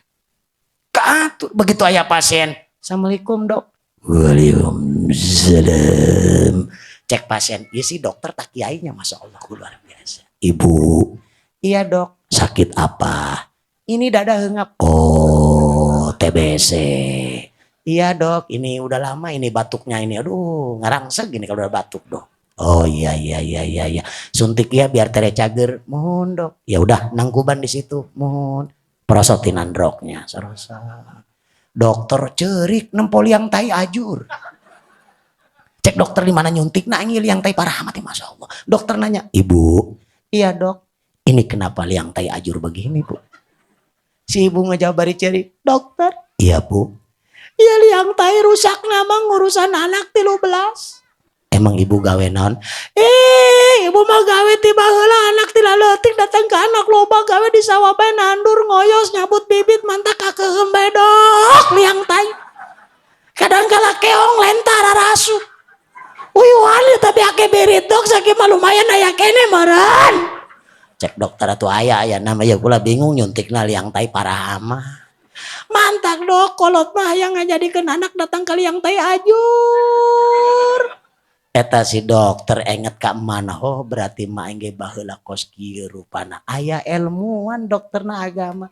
Kaatur begitu aya pasien, "Assalamualaikum, Dok." "Waalaikumsalam." Cek pasien, "Iya sih dokter tak kiainya, masya Allah luar biasa." "Ibu." "Iya, Dok." "Sakit apa?" "Ini dada hengap." "Oh, TBC." "Iya, Dok, ini udah lama ini batuknya ini. Aduh, ngarangseg gini kalau udah batuk, Dok." "Oh iya iya iya iya iya. Suntik ya biar tere cager." "Mohon, Dok." "Ya udah nangkuban di situ." "Mohon." Prosotin androknya. Sarosa. Dokter cerik nempo liang tai ajur. Cek dokter di mana nyuntik, nah ini liang tai parah mati, masya Allah. Dokter nanya, "Ibu." "Iya, Dok." "Ini kenapa liang tai ajur begini, Bu?" Si ibu ngejawab bari cerik, "Dokter." "Iya, Bu." "Iya liang tai rusak nama ngurusan anak 13." "Emang ibu gawe naon?" "Eh, ibu mah gawe ti baheula anak ti leutik datang ke anak loba, gawe di sawah bae, nandur, ngoyos, nyabut bibit, mantak kakeuheum bae, Dok, liang tai. Kadang kala keong lentar arasup. Uyuhan ya tapi ake berit, Dok, sakieu mah lumayan aya kene meureun." Cek dokter atuh aya aya nama ya kula bingung nyuntikna liang tai parah amat. Mantak, Dok, kolot mah hayang ngajadikeun anak datang ke liang tai ajur. Eta si dokter enget ka mana, oh berarti mah aing ge baheula kos kieu rupana. Aya ilmuwan dokterna agama.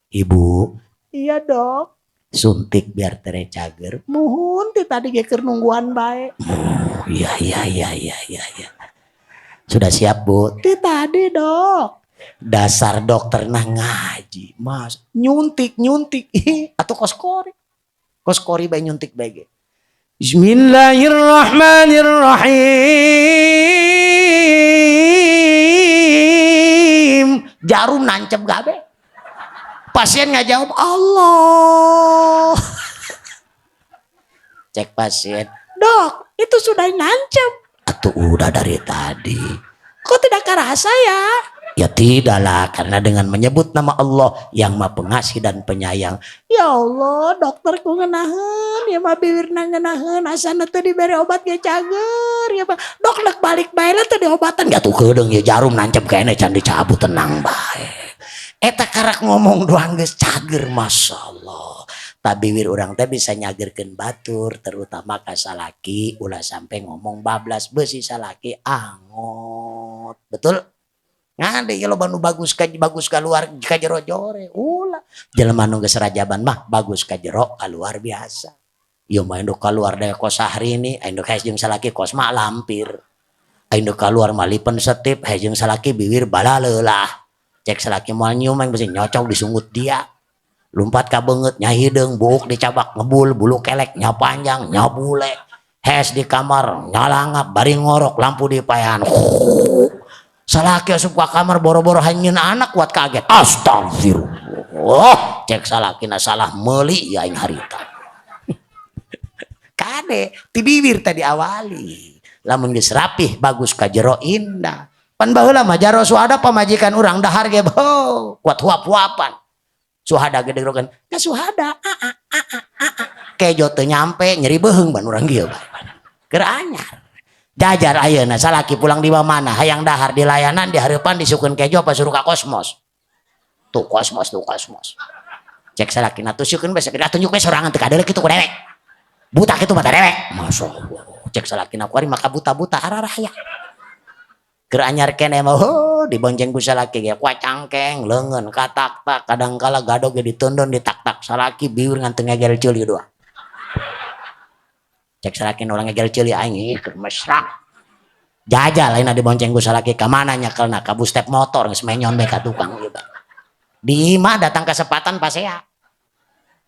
"Ibu." "Iya, Dok." "Suntik biar tere cager." "Muhun, ti tadi ge keur nungguan bae." "Oh, iya iya iya iya iya iya. Sudah siap, Bu?" "Ti tadi, Dok." Dasar dokter nah ngaji, Mas. Nyuntik nyuntik atau kos kori. Kos kori bae nyuntik bae ge. Bismillahirrahmanirrahim. Jarum nancep gabe. Pasien nggak jawab Allah. Cek pasien, "Dok, itu sudah nancep." "Atau udah dari tadi." "Kok tidak kerasa ya?" "Ya tidaklah, karena dengan menyebut nama Allah yang Maha Pengasih dan Penyayang." "Ya Allah, dokter ku ngenaheun, ya mah bibirna ngenaheun, asana teu dibere obat ge cager, ya mah. Dok, nek balik bae lah teu diobatan." "Ya tuh kedeung ya jarum nancep kene can dicabut, tenang bae." Eta karak ngomong doang geus cager, masya Allah. Tabiwir urang teh bisa nyagerkeun batur, terutama ka salaki, ulah sampai ngomong bablas beusi salaki angot. Betul? Ngade ya loba nu bagus ka bagus keluar ka jero jore ulah. Jelema nu geus rajaban mah bagus ka jero keluar biasa. Ieu mah induk keluar dari kos sahrini, induk hees jeung salaki kos mak lampir. Induk keluar mah lipen setip, hees jeung salaki biwir balaleulah. Cek salaki moal nyium aing besi nyocok disungut dia. Lumpat ka beungeut nya hideung, buuk dicabak ngebul, bulu kelek nya panjang, nya bule. Hees di kamar nyalangap bari ngorok lampu dipayan. Salaki asup ka kamar boro-boro hanyeun anak kuat kaget. Astagfirullah. Cek salakina salah meuli ya aing harita. Kade ti bibir tadi awali. Lamun geus rapih bagus ka jero indah. Pan baheula mah jaro suhada pamajikan urang dahar ge kuat huap-huapan. Suhada gede gerokan ka suhada a a a a a. Kejo teu nyampe nyeri beuheung ban urang kieu bae. Keur anyar. Jajar ayeuna salaki pulang di mana hayang dahar di layanan di hareupan disukeun kejo apa suruh ka kosmos. Tuh kosmos tuh kosmos. Cek salaki na tusukeun bae sakedah tunjuk we sorangan teu kadeuleu kitu ku dewek. Buta kitu mata dewek. Masyaallah. Cek salaki na kuari maka buta-buta araraya. Keur anyar keneh mah heuh dibonceng ku salaki ge kuat cangkeng leungeun katak-tak kadang kala gadog ge ditondon ditak-tak salaki biur ngan teu ngegel ceuli doang. Cek salaki orang ngegel ceuli aing ih keur mesra. Jajal lain dibonceng ku salaki ka mana nyekelna, ka step motor geus menyon bae ka tukang ieu. Di imah datang kesempatan pasea.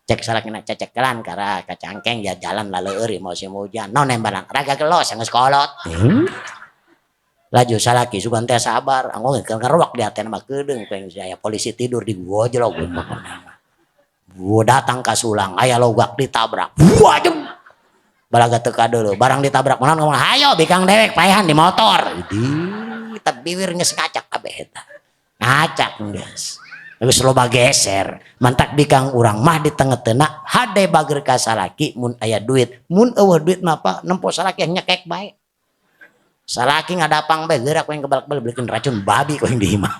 Cek salakina, cecekelan kara ka cangkeng ya, jalan laleur musim hujan. Non nembalan raga gelos geus kolot. Laju salaki sugan teh sabar, anggo ngeruak di hatena mah, keudeung ku aya polisi tidur di gojlok. Gua datang ka sulang, aya logak ditabrak. Waduh. Balaga teu kadeuleu, barang ditabrak mana ngomong, "Hayo bikang dewek paehan di motor." Di tebiwir geus ngacak kabeh eta. Ngacak geus. Geus loba geser. Mantak bikang urang mah di tengah-tengah hade bager ka salaki mun aya duit. Mun euweuh duit mah apa, nempo salaki yang nyekek bae. Salaki ngadapang bae geura ku yang kebalak-balik, belikin racun babi ku yang di imah.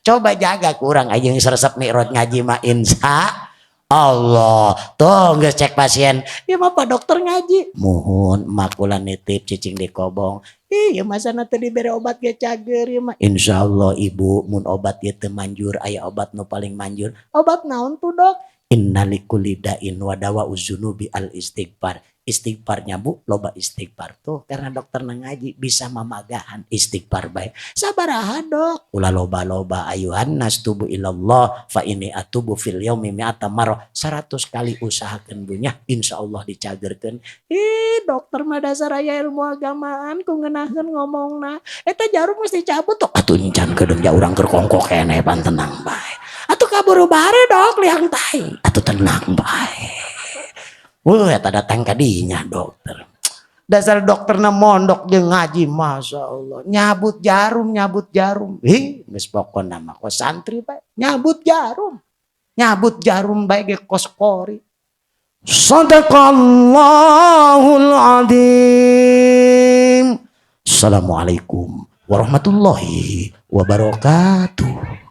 Coba jaga kurang aja yang seresep mi'raj ngaji mah insya Allah. Tuh geus cek pasien, "Ya mah Pak Dokter ngaji." "Muhun, makula nitip cicing di kobong." "Ih, ya masa nanti diberi obat ge cager ya mah." "Insya Allah, Ibu, mun obat ieu teu manjur, aya obat nu paling manjur." "Obat naon tuh, Dok?" "Innalikulli da'in wa dawa uzunubi al istighfar." Istighfarnya, Bu, loba istighfar tuh, karena dokter ngaji bisa mamagahan istighfar baik. "Sabaraha, Dok?" "Ulah loba-loba, ayuhan nas tubu ilallah fa ini atubu fil yaumi mi'ata marrah." 100 kali usahakeun bunya, insya Allah dicagerkeun. Ih, dokter mah dasar aya ilmu agamaan ku ngeunaheun ngomongna. Eta jarum mesti cabut tuh. Atuh encan kedeung ja urang keur kongko keneh pan, tenang bae. Atuh kaburu bare, Dok, liang tai. Atuh tenang bae. Wah, eta datang ka dinya dokter. Dasar dokterna mondok jeung ngaji, masya Allah. Nyabut jarum, nyabut jarum. Ih, geus pokona mah kos santri bae. Nyabut jarum. Nyabut jarum bae ge kos kori. Sadaqallahul azim. Assalamualaikum warahmatullahi wabarakatuh.